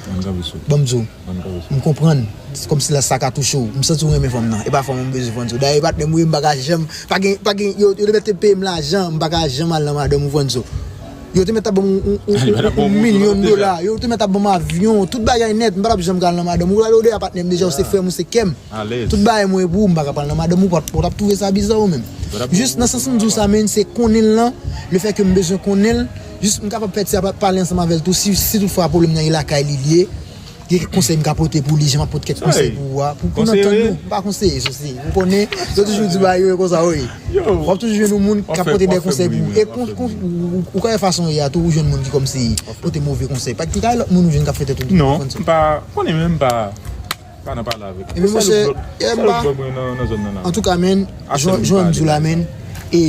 Ann kanpe sou. Ban m di w. Ann kanpe sou. M konprann. Se kòmsi la sa ka touche w. M santi w renmen fanm nan. E pa fanm ou m bezwen, Franzo. Dayè, patnè m, wi, m pa ka janm. Pa gen, pa gen, yo, yo te mèt te peye m lajan, m pa ka janm al nan madanm ou, Franzo. Yo te mèt ap ban m yon, yon, yon, yon milyon dola. Yo te mèt ap ban m avyon. Tout bagay nèt. M pa t ap janm ka al nan madanm ou. Ou la, ou deja patnè m deja, ou se frè m, ou se kè m. Tout bagay mwen pou ou, m pa ka pral nan madanm ou, ou t ap twouve sa biza ou menm. Jis nan sans m di w sa, men se konnen l lan, lefètke m bezwen konnen l, jis m kapab fè ti apa-, pale ansanm avè l tou, si, si tout fwa pwoblèm nan e lakay li l ye, gen kèk konsèy m ka pote pou li, jan m ap pote kèk konsèy pou ou a, pou, pou n antann nou, m pa konseye, sousi. Ou konnen, yo toujou di bagay yo konsa, wi. W ap toujou jwenn yon moun k ap pote de konsèy pou ou. E kon, kon, ou, ou, ou konnen fason w ye a tou, ou jwenn moun ki kòmsi pote move konsèy. Pa ki kay lòt moun ou jwenn k ap fè tèt ou. Non, m pa konnen menm, m pa pa nan pale avèk. Epi monchè, m pa. Antouka, men, jan, jan m di w la, men, e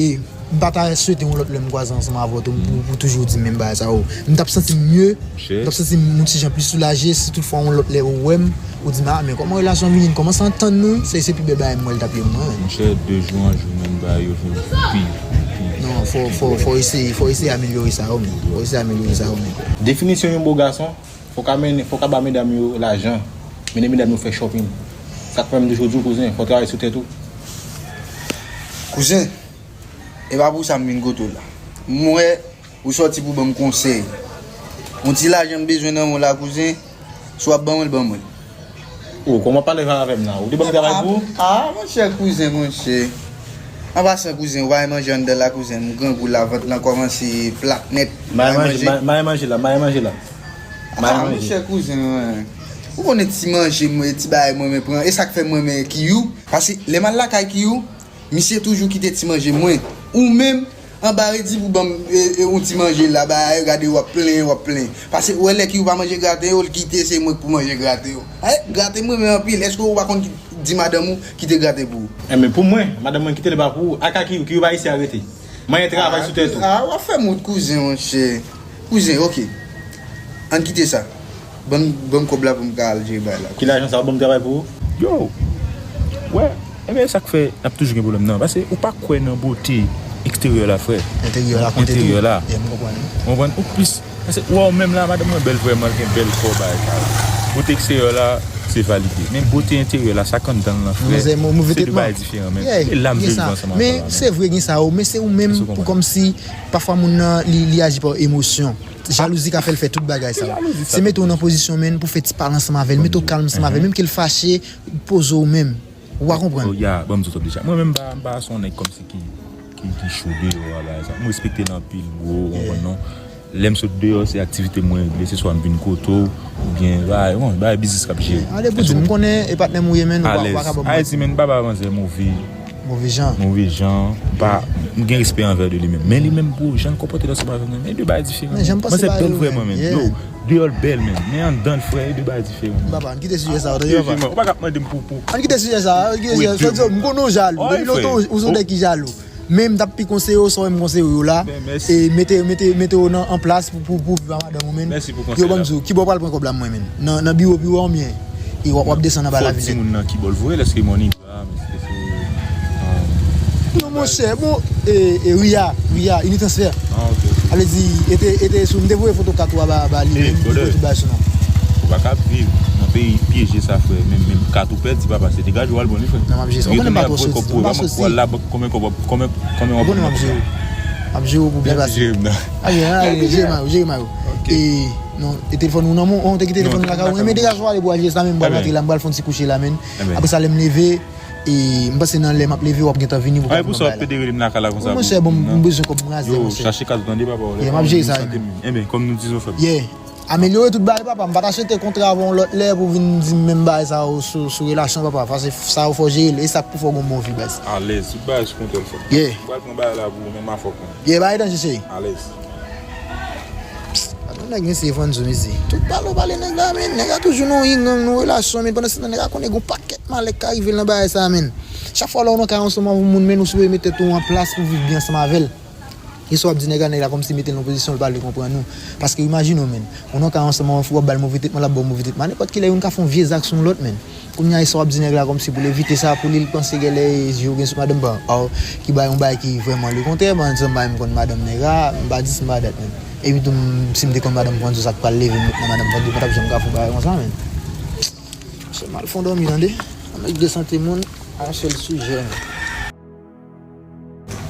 m pa ta swete yon lòt lè m kwaze ansanm avè w tou, pou, pou toujou di menm bagay sa yo. M t ap santi m mye, m t ap santi m yon ti jan pli soulaje, si tout fwa yon lòt lè ou wè m, ou di m, a, men kòman relasyon an vin, kòman sa antann nou, se, se pi bèl bagay m wè l t ap ye mwen. Monchè, de jou an jou, menm bagay yo vin pi, pi. Non, fò, fò, fò eseye, fò eseye amelyore sa yo, men. Fò eseye amelyore sa yo, men. Definisyon yon bo gason, Fòk a mennen, fòk a ba medam yo lajan. Mennen medam yo fè shopping. Sa k fè m toujou di w, kouzen, fò w travay sou tèt ou. Kouzen, e pa pou sa m vin kote w la. M wè ou sòti pou ban m konsèy. Yon ti lajan m bezwen nan men w la, kouzen. Si w ap ban mwen l, ban mwen l. O, kòman w ap pale avè m la? Ou te ban m travay pou ou? A, monchè, kouzen, monchè. An pasan, kouzen, ou pa manje anndan la, kouzen. M grangou la, vant lan kòmanse plat nèt. M pa manje. M pa manje la, m pa manje la. A, monchè, kouzen, ou konnen ti manje, mwen, ti bagay mwen renmen pran. E sa k fè mwen renmen Kiyou. Paske lè m al lakay Kiyou, misye toujou kite ti manje mwen. Ou menm, anba redi pou ban m, e, e, yon ti manje la, bagay, gade w ap plenyen, w ap plenyen. Paske ou wè lè Kiyou pa manje graten yo, l kite se mwen k pou manje graten yo. Ay, graten mwen renmen anpil. Èske ou pa konn di madanm ou kite graten pou ou? Enben, pou mwen, madanm mwen kite l pa pou ou. A ka Kiyou, Kiyou pa isi a rete. Manyen travay sou tèt ou. A, w ap fè m wont, kouzen, monchè. Kouzen, oke. Ann kite sa. Ban m, ban m kòb la pou m ka al jere bagay la. Ki lajan sa w ban m travay pou ou? Yo! Wè, enben, e sa k fè n ap toujou gen pwoblèm nan. Paske ou pa kwè nan bote eksteryè la, frè. Enteryè la konte tou. Enteryè la. Yeah, m konprann. Ou konprann? Ou plis Paske, ou wè, ou menm la, madanm mwen bèl vrèman, l gen bèl kò, bagay sa yo. Bote eksteryè la, se valide. Men bote enteryè la, sa k anndan l lan, frè, se de bagay diferan, men. E la m vle viv ansanm avè l la, men. Men se vre, gen sa yo, men se ou menm pou kòmsi, pafwa moun nan, li, li aji pa emosyon. Jalouzi ka fè l fè tout bagay sa yo. Se mete w nan pozisyon, men, pou fè ti pale ansanm avè l, mete w kalm ansanm avè l, menm ke l fache, poze w menm. Ou pa konprann? Oh, ya, ban m di w sa deja. Mwen menm, m pa, m pa se yon nèg kòmsi ki, ki, ki cho deyò a, bagay sa. M respekte l anpil, bro, ou konprann non? Lè m sot deyò, se aktivite mwen regle, se swa m vin kote w, oubyen, bagay, bon, bagay biznis k ap jere. Ale pou di, m konnen e patnè m ou ye, men, ou pa, ou pa ka ban m manti. Ayiti, men, m pa ba manzè move. Move jan. Move jan. M pa, m gen respè anvè de li menm. Men li menm, bro, jan l konpòte l ansanm avè m nan, men de bagay diferan. Men jan m panse bagay yo, men. Yo, deyò l bèl, men. Men anndan l, frè, e de bagay diferan. Papa, ann kite sijè sa yo, tande, papa. Ou pa ka ap mande m pou, pou. Ann kite sijè sa, ann kite sijè sa. M konnen w jalou. Depi lontan, ou se yon nèg ki jalou. Men m t ap pi konseye w, sa w wè m konseye w yo la. E mete, mete, mete w nan, an plas pou, pou, pou viv a madanm ou, men. Yo, ban m di w, kibò w pral pran kòb la, mwen, men? Nan, nan biwo, biwo an, byen? E w ap, w ap desann anba lavil. Fò w di moun nan kibò l voye l, èske MoneyGram, èske se, um, Non, monchè, bon, e, e, Ria, Ria, Unitransfer. Ah, ok. Sa vle di, e te, e te sou, m te voye foto kat ou a ba, ba li, men li voye tout bagay sou non. Ou pa ka ap viv nan peyi pyeje sa, frè, menm, menm kat ou pèdi, papa, se degaje w al ban li, frè. Non, m ap jere sa. Ou konnen m pa twò soti, m pa soti. Ou al labank, konbyen kòb, konbyen, konbyen, konbyen w ap pran? Ou konnen m ap jere w. M ap jere w pou byen pase. Jere m nan. A, jere, a, jere, jere mayo, jere mayo. Ok. E, non, e telefòn ou nan men w, ou te kite telefòn ou lakay ou, men degaje w ale pou w al jere sa, men m pral rantre la, m pral fè yon ti kouche la, men. Apre sa, lè m leve, E, m panse nan lè m ap leve, w ap gentan vini pou w ka vin ban bagay la. Pou sa w ap pede rele m lakay la konsa. Monchè, bon, m bezwen kòb, m kraze, monchè. Yo, chache kat ou tande, papa. Yeah, m ap jere sa, men. Enben, kòm nou di zòfèm. Yeah. Amelyore tout bagay, papa. M pa ta swete kontre avè w yon lòt lè pou vin di m menm bagay sa yo sou, sou relasyon, papa. Paske sa yo fò jere l. E sa k pou fè w gen yon bon vi, baz. Alèz, tout bagay sou kontwòl, frè m. Yeah. M pral pran bagay la pou ou, men m a fòk, man. Yeah, bagay danje, cheri. Alèz. Pito nèg mesye vann zo, mesye. Tout pale w pale nèg la, men. Nèg la toujou nan yon gang, nan yon relasyon, men pandan se tan nèg la konnen gen yon pakèt malè k ka rive l nan bagay sa, men. Chak fwa lè w nan kay ansanm avèk yon moun, men, ou sipoze met tèt ou an plas pou viv byen ansanm avè l. Gen sa w ap di nèg la, nèg la kòmsi mete l nan pozisyon l pa vle konprann ou. Paske imajine w, men, ou nan kay ansanm avèk yon fi, w ap ba l move tretman, l ap ba w move tretman. Nenpòt kilè youn ka fè yon vye zak sou yon lòt, men. Kounye a, e sa w ap di nèg la kòmsi pou l evite sa, pou li, l panse genlè zye w gen sou madanm, bon, aw, ki bay yon bagay ki vrèman lekontrè, bon, zanmi m konn madanm nèg la, m pa di s m pa dat menm. Epi tou, m, si m te konn madanm Franzo, sa k pral leve m met nan madanm Franzo, m pa t ap janm ka fè yon bagay konsa, men. Se mal fon dòmi, tande. Ann rete sante moun, a yon sèl sijè, men.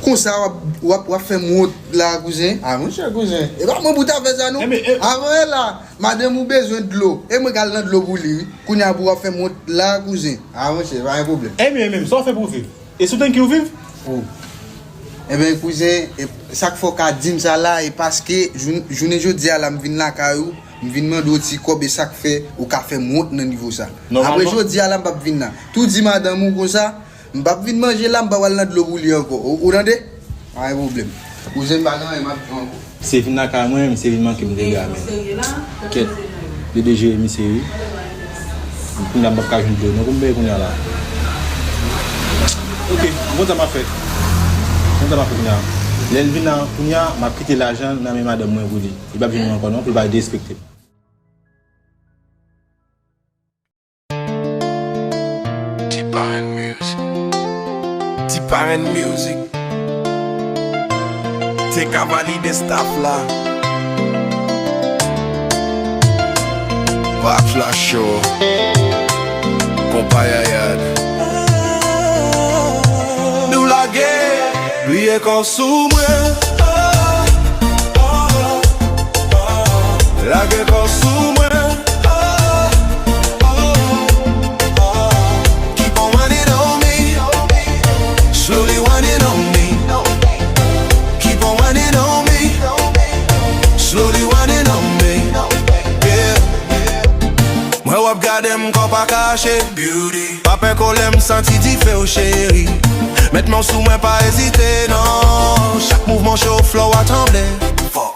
Konsa w ap, w ap, w ap fè m wont la, kouzen. A, monchè, kouzen. E pa mwen pou ta fè sa, non. Avan yè la, madanm ou bezwen dlo. E mwen k al nan dlo pou li, wi. Kounye a pou w ap fè m wont la, kouzen. A, monchè, pa gen pwoblèm. Ebyen, menm, sa w fè pou w viv? E sou tanki w viv? O. Ebyen, kouzen, e, sa k fè w ka di m sa la, e paske jou-, jounen jodi a la, m vin lakay ou, m vin mande w ti kòb, e sa k fè ou ka fè m wont nan nivo sa. Apre jodi a la, m p ap vin la. Tou di madanm ou konsa, M p ap vin manje la, m p ap al nan dlo pou li ankò. Ou, ou tande? Pa gen pwoblèm. Kouzen, m pa gen anyen m ap di w ankò. Se vin lakay mwen, misye vin manke m dega, men. Kèt. D D G, misye, wi. Kounye a, m p ap ka jwenn dlo, non, pou m peye kounye a la. Ok, m konn sa m ap fè. M konn sa m ap fè kounye a. Lè l vin la, kounye a, m ap kite lajan nan men madanm mwen pou li. Li p ap jwenn mwen ankò, non, pou l pa derespekte m. T-Parenn Music. T-Parenn Music. T K valide staff la. Pap Flash Show. Konpa Yayad. Nou lage. Bliye kò w sou mwen. Lage kò w sou mwen. Keep on whining on me. Slowly whining on me. Keep on whining on me. Slowly whining on me. Yeah. Mwen w ap gade m kò pa kache. Beauty. Pa pè kolè m santi dife w cheri. Met men w sou mwen pa ezite non. Chak mouvman cho w fè w a tranble.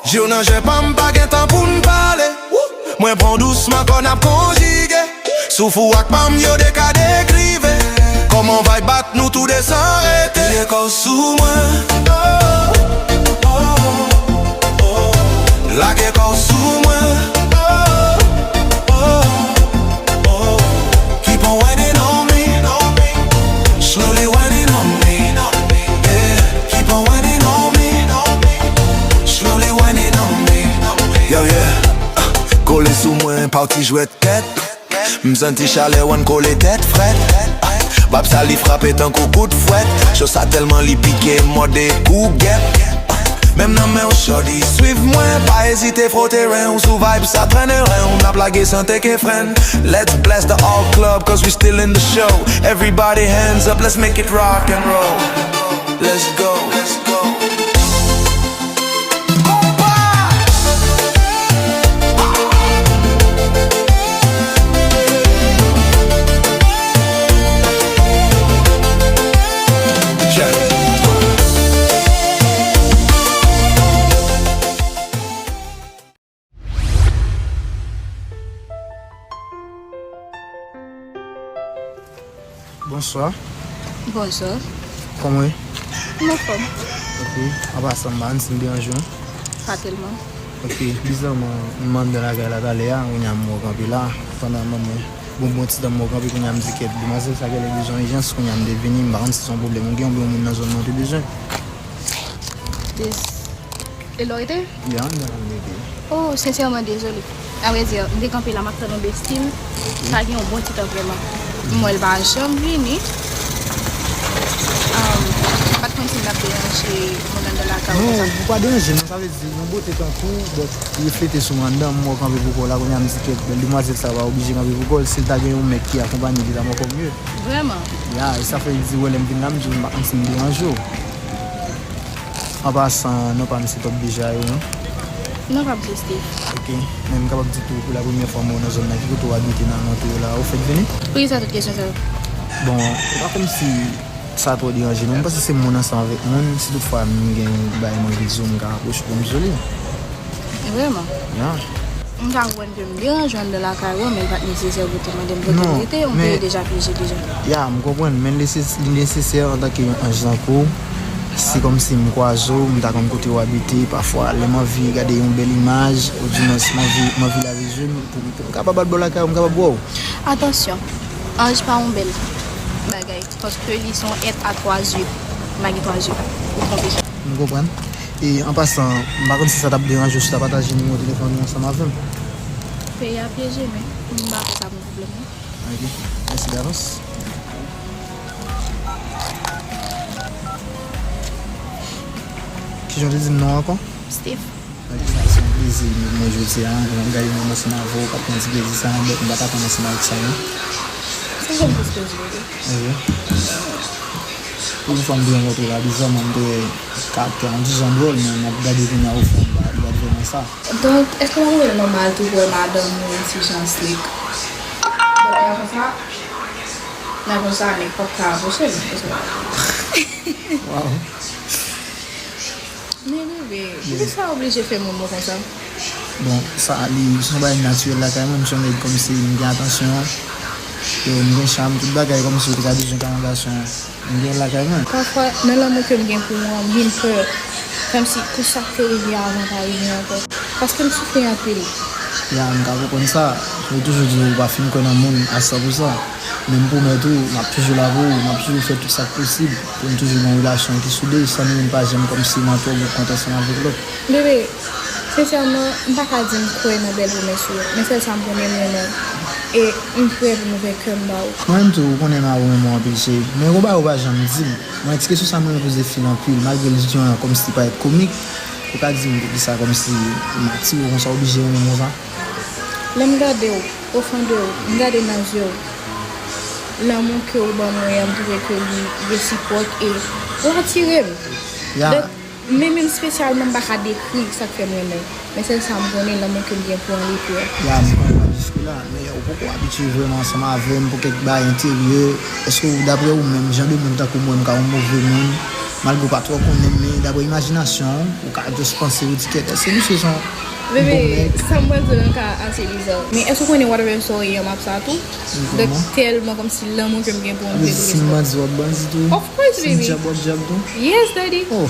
Je w nan je pa m pa gen tan pou n pale. Mwen pran w dousman kò n ap konjige. Souf ou ak pa m yo de ka dekrive. Kòman vibe bat nou toude san rete. Lage kò w sou mwen. Oh, oh, oh, oh. Lage kò w sou mwen. Oh, oh, oh, oh. Keep on whining on me. Slowly whining on me. Yeah. Keep on whining on me. Slowly whining on me. Yo, yeah. Kole sou mwen, pa w ti jwèt tèt. M santi chalè w ann kole tèt frèt. Vayb sa li frape tankou kout fwèt. Cho sa tèlman li pike, mòde kou gèp. Menm nan men w shorty, swiv mwen. Pa ezite fwote ren w sou vayb sa, trennen ren w. N ap lage san teke fren. Let's bless the all club, 'cause we still in the show. Everybody hands up, let's make it rock and roll. Let's go. Let's go. Bonswa. Bonswa. Kòman w ye? M anfòm. Ok. Apa sa, m pa konn si m deranje w. Pa tèlman. Ok. Bizarman, m anndan lakay la talè a, kounye a m wè w kanpe la, pandan manman Bon, bon, ti dam mwen kanpe kounye a, m di kèt, demwazèl sa genlè bezwen ijans, kounye a m te vini, m pa konn si se yon pwoblèm ou gen oubyen yon moun nan zòn nan ou te bezwen. Des- E lè w rete? Ya, m nan m rete. Oh, sensèman, dezole. Avrèdi, m te kanpe la, m ap tann yon besti m. Sa gen yon bon ti tan vrèman. M wè l pa janm vini. Um, m pa t konn si m t ap deranje moun anndan lakay ou konsa. Non, ou pa deranje, non, sa vle di, yon bote tankou, bon, li reflete sou mwen anndan, m wè w kanpe pou kò w la, kounye a m di kèt, bèl demwazèl sa pa oblije kanpe pou kò l, si l ta gen yon mèt ki akonpanye li, ta ankò mye. Vrèman? Ya, e sa fè li di, wè, lè m vin la, m di, m pa konn si m deranje w. An pasan, non pa m se Top Deja yo, non. Non pa m se Steve. Ok, men m kapab di tou, pou la premyè fwa m wè w nan zòn nan, ki kote w abite nan alantou yo la, ou fèk vini? Poukisa tout kesyon sa yo? Bon, e pa kòmsi sa twò deranje, non. M panse se moun ansanm avèk moun. Si toutfwa m gen yon bagay m anvi di w, m ka apwoche w pou m di w li. Vrèman? Ya. M ka konprann ke m deranje w anndan lakay ou, men l pa t nesesè pou w te mande m kote m rete, m te deja pyeje deja. Ya, m konprann, men li nesesè antanke yon anj tankou w. Se kòmsi m kwaze w, m ta konn kote w abite. Pafwa, lè m anvi gade yon bèl imaj, oudimwens m anvi, m anvi lave je m pou, pou m kapab al bò lakay ou, m kapab wè w. Atansyon, anj pa yon bèl bagay, paske li se yon èt a twa zye. M pa gen twa zye. Ou twonpe. M konprann. E an pasan, m pa konn si sa t ap deranje w si w ta pataje nimewo telefòn ou ansanm avè m. Peyi a pyeje, men m pa kwè sa pou pwoblèm, non. Ok. Mèsi davans. Kijan w te di m non ankò? Steve. Ok, se yon plezi pou mwen jodi a. Jan m gade moun ansanm avè w k ap pran ti plezi sa, m pa t atann ansanm avèk sa, non. Se yon plis plezi, bebe. Ok. Premye fwa m te rankontre w la, bizarman, m te wè karaktè w yon ti jan dwòl, men m ap gade kounye a ou fè yon bagay ki pa t vrèman sa. Donk, èske w pa twouve l nòmal tou pou w wè madanm ou yon ti jan slick? Donk, lè konsa, lè konsa, nèg p ap ka apwoche l, èske w pa twouve? Waw. Men bebe, poukisa w oblije fè moun mwen konsa? Bon, sa, li, se yon bagay natirèl lakay mwen, m se yon nèg kòmsi m gen atansyon, e m gen cham, tout bagay kòmsi ou te ka bezwen kay yon gason. M gen lakay mwen. Pafwa, nan lanmou ke m gen pou ou an, m vin pè. Kòmsi pou sa k te rive avan pa rive ankò. Paske m soufri anpil. Ya, m ka konprann sa. Yo toujou di ou pa fin kwè nan moun a san pou san. Men m pwomèt ou, m ap toujou la pou ou, m ap toujou fè tout sa k posib pou n toujou gen yon relasyon ki soude, san nou youn pa janm kòmsi nan twò bout kont ansanm avèk lòt. Bebe, sensèman, m pa ka di m kwè nan bèl pwomès ou yo, men sèl sa m konnen, m renmen w. E m prè pou m ouvè kè m ba ou. Mwen menm tou, ou konnen m renmen w anpil, cheri. Men gon bagay ou pa janm di m. Mwen, ti kesyon sa m renmen poze fi l anpil, malgre l di yon jan kòmsi li parèt komik, ou ka di m poukisa kòmsi m atire w konsa, oblije renmen m konsa? Lè m gade w, pwofondè w, m gade nan je w, lanmou ke w ban mwen an, m twouve ke li resipwòk e ou atire m. Ya. Donk, men menm espesyalman, m pa ka dekri sa k fè m renmen w. Men sèl sa m konnen, lanmou ke m gen pou w an, li pur. Ya, m konprann jiske la, men ou poko abitye vrèman ansanm avè m pou kèk bagay enteryè. Èske w, daprè ou menm, jan de moun tankou mwen, m ka yon move moun, malgre w pa twò konnen m, men daprè imajinasyon w, ou ka just panse, ou di kèt, èske misye se yon bon nèg? Bebe, sa m pral di w la ka ase biza. Men èske w konnen whatever sa w ye an, m ap sa tou? Donk, tèlman kòmsi lanmou ke m gen pou w, m te vle. Si m bandi, w ap bandi tou? Of course, baby. Si m dyab, w ap dyab tou? Yes, daddy. Oh.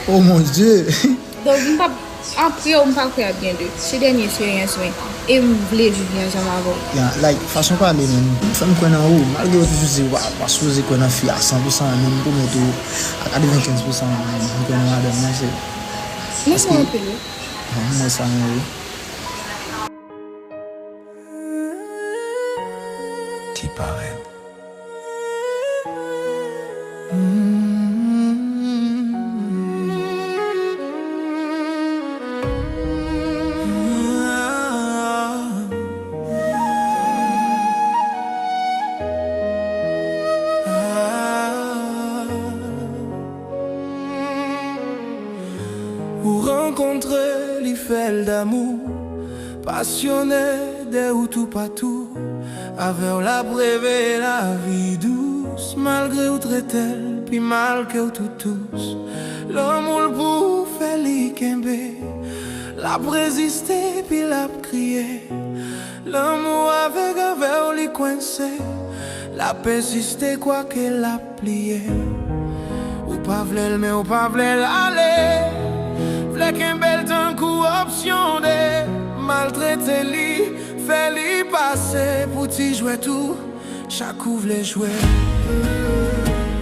Oh mon Dieu! Donk, m p ap, apre w, m pa kwè ap gen de. Se dènye esperyans mwen. E m vle viv li ansanm avè w. Ya, like, fason w pale, man, fè m kwè nan ou. Malgre yo toujou di, w pa, w pa sipoze kwè nan fi a san pou san, men m pwomèt ou, a katrevenkenz pou san, m kwè nan madanm nan, se. Mèsi anpil, wi. Bon, m wè sa, men wi. Ti parèn. Ou rankontre li, fè l damou, pasyone de ou toupatou. Avè w l ap reve lavi dous, malgre w trete l pi mal ke w tout tous. Lanmou l pou w fè li kenbe, l ap reziste pi l ap kriye. Lanmou avèg avè w li kwense, l ap pèsiste kwake l ap pliye. Ou pa vle l, men ou pa vle l ale. Vle kenbe l tankou opsyon de maltrete li. Fè li pase pou ti jwèt ou, chak ou vle jwe.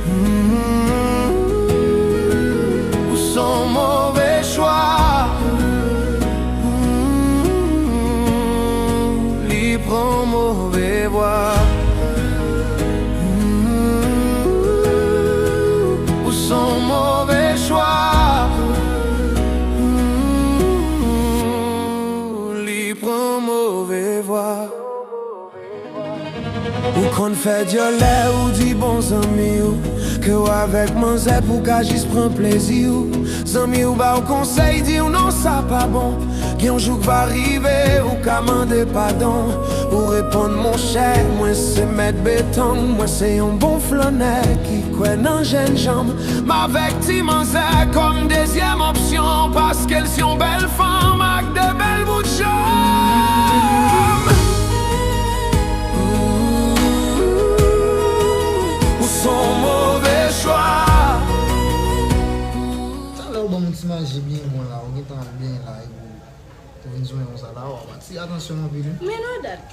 Mm, ou s on move chwa. Mm, li pran move vwa. Mm, ou s on move chwa. Mm, li pran move vwa. Ou konn fè dyòlè, ou di bon zanmi w ke w avèk manzè pou w ka jis pran plezi w. Zanmi w ba w konsèy, di w non, sa pa bon. Gen yon jou k va rive, ou ka mande padon. Ou reponn, monchè, mwen se mèt beton, mwen se yon bon flannè ki kwè nan jènjan m. M avèk ti manzè kòm dezyèm opsyon, paske l se yon bèl fanm ak de bèl bout janm. Ou s on move chwa. Talè ou ban m yon ti manje byen bon la, ou gentan al byen la, epi ou vin jwenn konsa la, w ap atire atansyon anpil wi. Men non dat,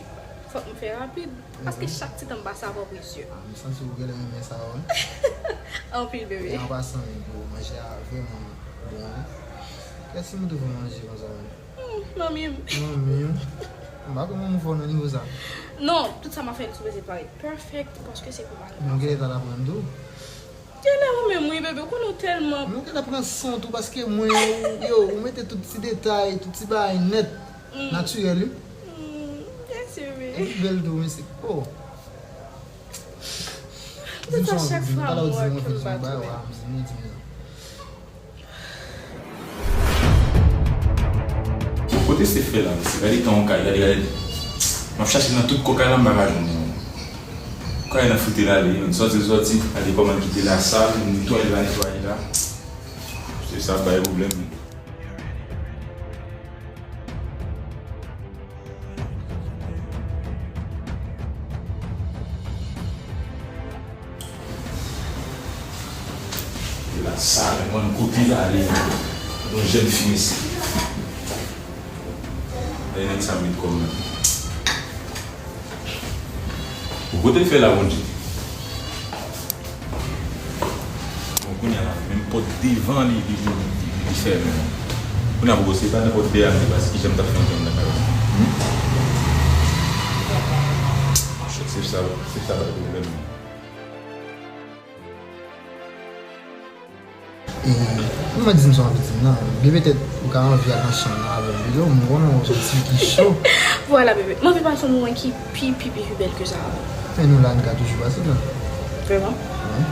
fòk m fè rapid, paske chak ti tan m pase avè w presyè. Ah, m santi ou genlè renmen sa wi. Anpil, bebe. E an pasan, wi, bro, manje a vrèman bon wi. Kiyès ki montre w fè manje konsa wi? Hmm, manmi m. Manmi w? M pa konn manmi w fò nan nivo sa. Non, tout sa m ap fè, li sipoze parèt perfect, paske se pou mari m. Nou genlè t al aprann tou. Genlè ou menm wi, bebe, ou konnen w tèlman. Nou genlè pran san tou, paske mwen, yo, yo, ou mete tout ti detay, tout ti bagay nèt, natirèl wi. Mm, mèsi, bebe. Epi bèl tou, mèsi. Oh. Di m sa, chak fwa m wè ke m pa tounen. Kote se fè la, mesye? Gade tan yon kay, gade, gade. M ap chache nan tout kò kay la, m pa ka jwenn li. Kay nan foute l ale, yon sòti l sòti, gade kòman l kite la sal, netwaye la, netwaye la. Se sa k bay pwoblèm. E la sa, men mwen kote l ale, yon jèn fi mesye. E nèg sa met kòm nan. Ou kote l fè la, Bondye? Bon, kounye a la, menm pòt devan li, li, li, li, li fèmen. Kounye a, bro, se pa nenpòt dèyè m te pase, kijan m t ap fè antre anndan kay la? Hmm? Se sa, se sa, pa de pwoblèm. E, kòman di m sa w ap di m nan? Byen petèt ou ka anvi al nan chanm nan avè m, bebe, m konnen w se yon ti fi ki cho. Vwala, bebe. M anvi pase yon moman ki pi, pi, pi, pi bèl ke sa. Men nou la, n ka toujou pase la. Vrèman? Wi.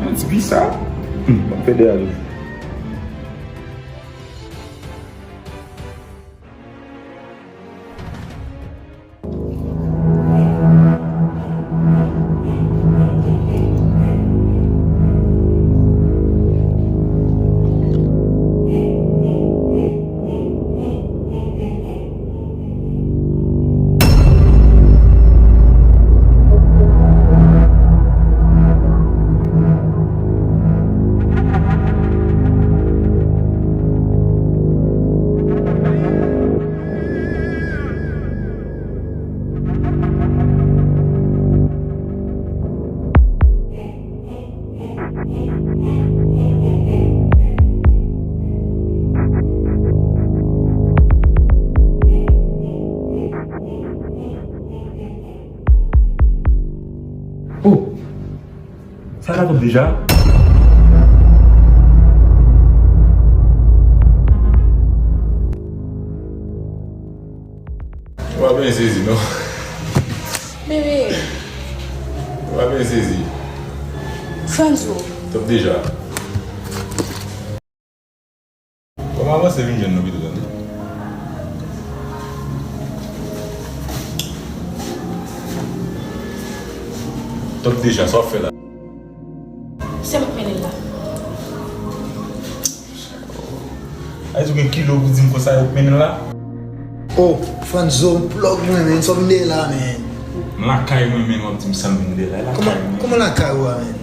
Yon ti pi sa? Hmm, m ap fè dèyè toujou. Oh! Sa ka twòp deja? Ou pa byen sezi, non? Bebe. Ou pa byen sezi. Franzo. Twòp deja. Kòman avanse vin jwenn nou pito, tande? Twòp deja, sa w ap fè la? Se m k mennen l la. A di w gen kilo pou di m konsa yo k mennen l la? Oh, Franzo, plòg mwen, men, sa w vin dèyè la, men? M lakay mwen, men, w ap di m sa m vin dèyè la, e lakay mwen. Kòman lakay ou a, men?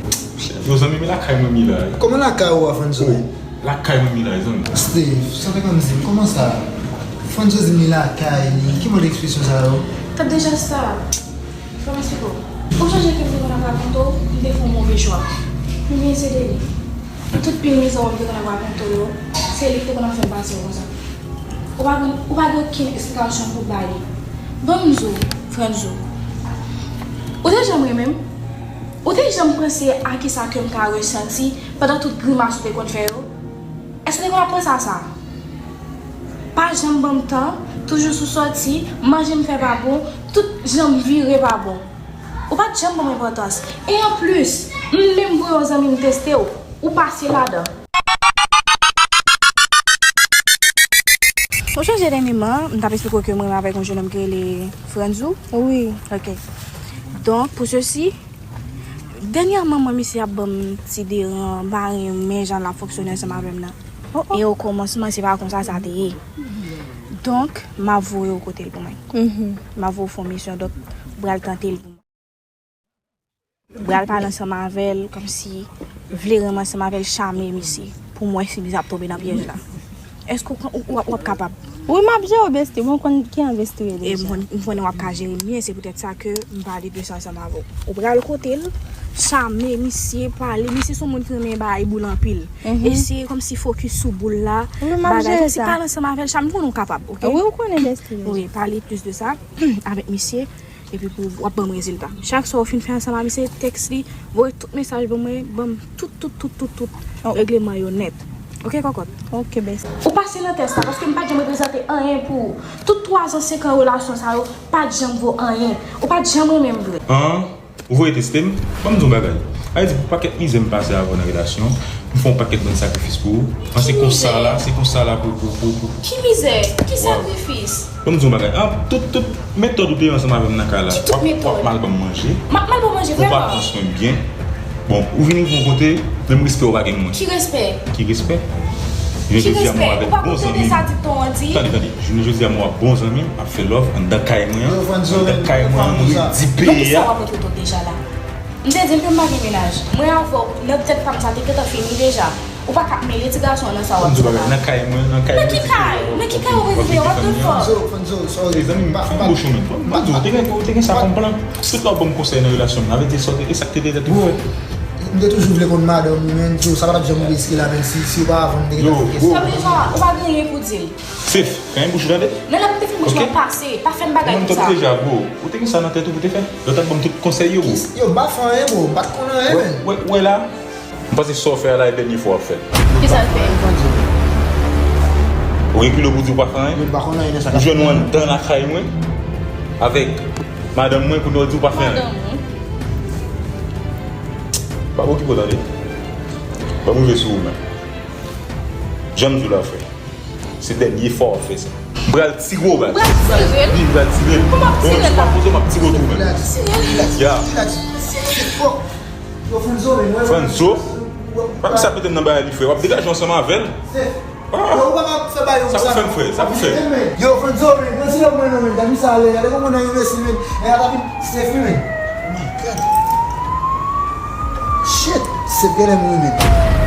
Yo, zanmi, men lakay mwen, mi la. Kòman lakay ou a, Franzo, men? Lakay mwen mi la, zanmi. Steve, sa te konn di m, kòman sa? Franzo di m li lakay li, ki mòd ekspresyon sa yo? Tande jan sa. Fò m eksplike w. Ou chonje ke m te konn ap rakonte w, m te fè yon move chwa. M byen sede li. Tout pil mizè w m te konn ap rakonte w yo, se li ki te konn ap fè m pase yo konsa. Ou pa gen, ou pa gen okenn eksplikasyon pou bay. Ban m di w, Franzo. Ou te janm renmen m? Ou te janm panse a kisa ke m ka resanti pandan tout grimas ou te konn fè yo? Èske w te konn ap panse a sa? Pa janm ban m tan, toujou sou sòti, manje m fè pa bon, tout jan m vire pa bon. Ou pa t janm ban m enpòtans. E anplis, m menm voye yon zanmi m teste w, ou pase ladan. Ou chonje dènyèman, m t ap eksplike w ke m renmen avèk yon jennonm ki rele Franzou? Wi. Ok. Donk, pou sesi, dènyèman, mwen, misye ap ban m ti deran, m pa renmen jan l ap fonksyone ansanm avè m nan. Oh, oh. E okòmansman, se pa konsa sa te ye. Donk, m ap voye w kote l pou mwen. Mhm. M ap voye w fè yon misyon, donk, m pral tante l pou mwen. M pral pale ansanm avè l, kòmsi vle renmen ansanm avè l, chame misye, pou m wè si misye ap tonbe nan pyèj la. Èske w, w, w ap kapab? Wi, m ap jere w, bestie. Mwen konn ki jan bestie ye deja. E m konn, m konnen w ap ka jere m byen, se poutèt sa ke m pale de sa ansanm avè w. Ou pral kote l, chame misye, pale. Misye se yon moun ki renmen bagay boule anpil. Mhm. Eseye kòmsi fokis sou boule la. Wi, m ap jere sa. Pale ansanm avè l, chame, m konnen w kapab, ok? Wi, ou konnen, bestie. Wi, pale plis de sa avèk misye. Epi pou w ap ban m rezilta. Chak sa w fin fè ansanm ak misye, tèks li, voye tout mesaj ban mwen, ban m tout, tout, tout, tout, tout regleman yo nèt. Ok, kòkòt? Ok, bestie. Ou pase nan tès la, paske m pa t janm reprezante anyen pou ou. Tout twazan, senkan relasyon sa yo pa t janm vo anyen. Ou pa t janm renmen m vre. An, ou voye teste m? Ban m di w yon bagay. Sa vle di pou pakèt mizè m pase avè w nan relasyon, m fè yon pakèt bann sakrifis pou ou. An, se konsa la, se konsa la pou, pou, pou, pou. Ki mizè? Ki sakrifis? Ban m di w yon bagay. An, tout, tout metòd ou te ansanm avè m nan kay la. Ki tout metòd? W ap, w ap mal ban m manje. M ap mal ban w manje, vrèman. Ou pa pran swen m byen. Bon, ou vin rive yon kote, menm respè ou pa gen pou mwen. Ki respè? Ki respè? Jounen jodi a, mwen avèk bon zanmi m. Tande, tande. Jounen jodi a, mwen ap bon zanmi m, ap fè love anndan kay mwen an. Anndan kay mwen an, mwen redi peyi a. Men kisa w ap rantre w tòt deja la? M te di l ke m pa gen mennaj. Mwen avè w, nan tèt pa m sa te gentan fini deja. Ou pa ka ap mele ti gason an nan sa w ap di la. Nan kay mwen, nan kay mwen. Nan ki kay? Nan ki kay ou rete? What the fuck? Fanzo, Fanzo, sorry. Mezanmi, pa, pa, fèm bouch ou menm. Ban m di w, ou te gen, ou te gen sa kòm plan. Tout lè w ban m konsèy nan relasyon m, sa vle di sa te, e sa k te deja tou fèt. M te toujou vle konn madanm ou, men, Joe, sa pa t ap janm riske la, menm si, si ou pa avè m, m te gentan fè kesyon. Sa vle di ou pa gen anyen pou di l. Sef, fèmen bouch ou tande. Nan lè m te fèmen bouch mwen pase, pa fè m bagay konsa. Ou te deja, bro. Ou te gen sa nan tèt ou pou te fè. Lè w t ap ban m tout konsèy yo, bro. Yo, m pa fè anyen, bro. M pa t konn anyen, menm. Wè, wè la. M panse sa w fè a la e dènye fwa w ap fè l. Kisa l fè? Ou rekile pou di w pa fè anyen? Ou jwenn ou anndan lakay mwen avèk madanm mwen, kounye a w di w pa fè anyen. Pa okipe w tande. Ban m rive sou ou menm. Jan m di w la, frè. Se dènye fwa w ap fè sa. M pral tire w bal. Ou pral tire l? Wi, m pral tire l. Kòman w ap tire l la? Ou pa poze, m ap tire w tou menm. Ya. Yo, Franzo, men, mwen, Franzo? Pa misye ap mete m nan bagay li, frè. W ap degaje w ansanm avè l. Yo, ou pa ka fè bagay konsa. Sa pou fè m, frè? Sa pou fè? Yo, Franzo, men, pran ti lòm mwen non, men. Gade sa ale, gade kòman nan yon mesi, men. E a ta vin, Steph, men. Oh my God. Shit, Steph genlè mouri, men.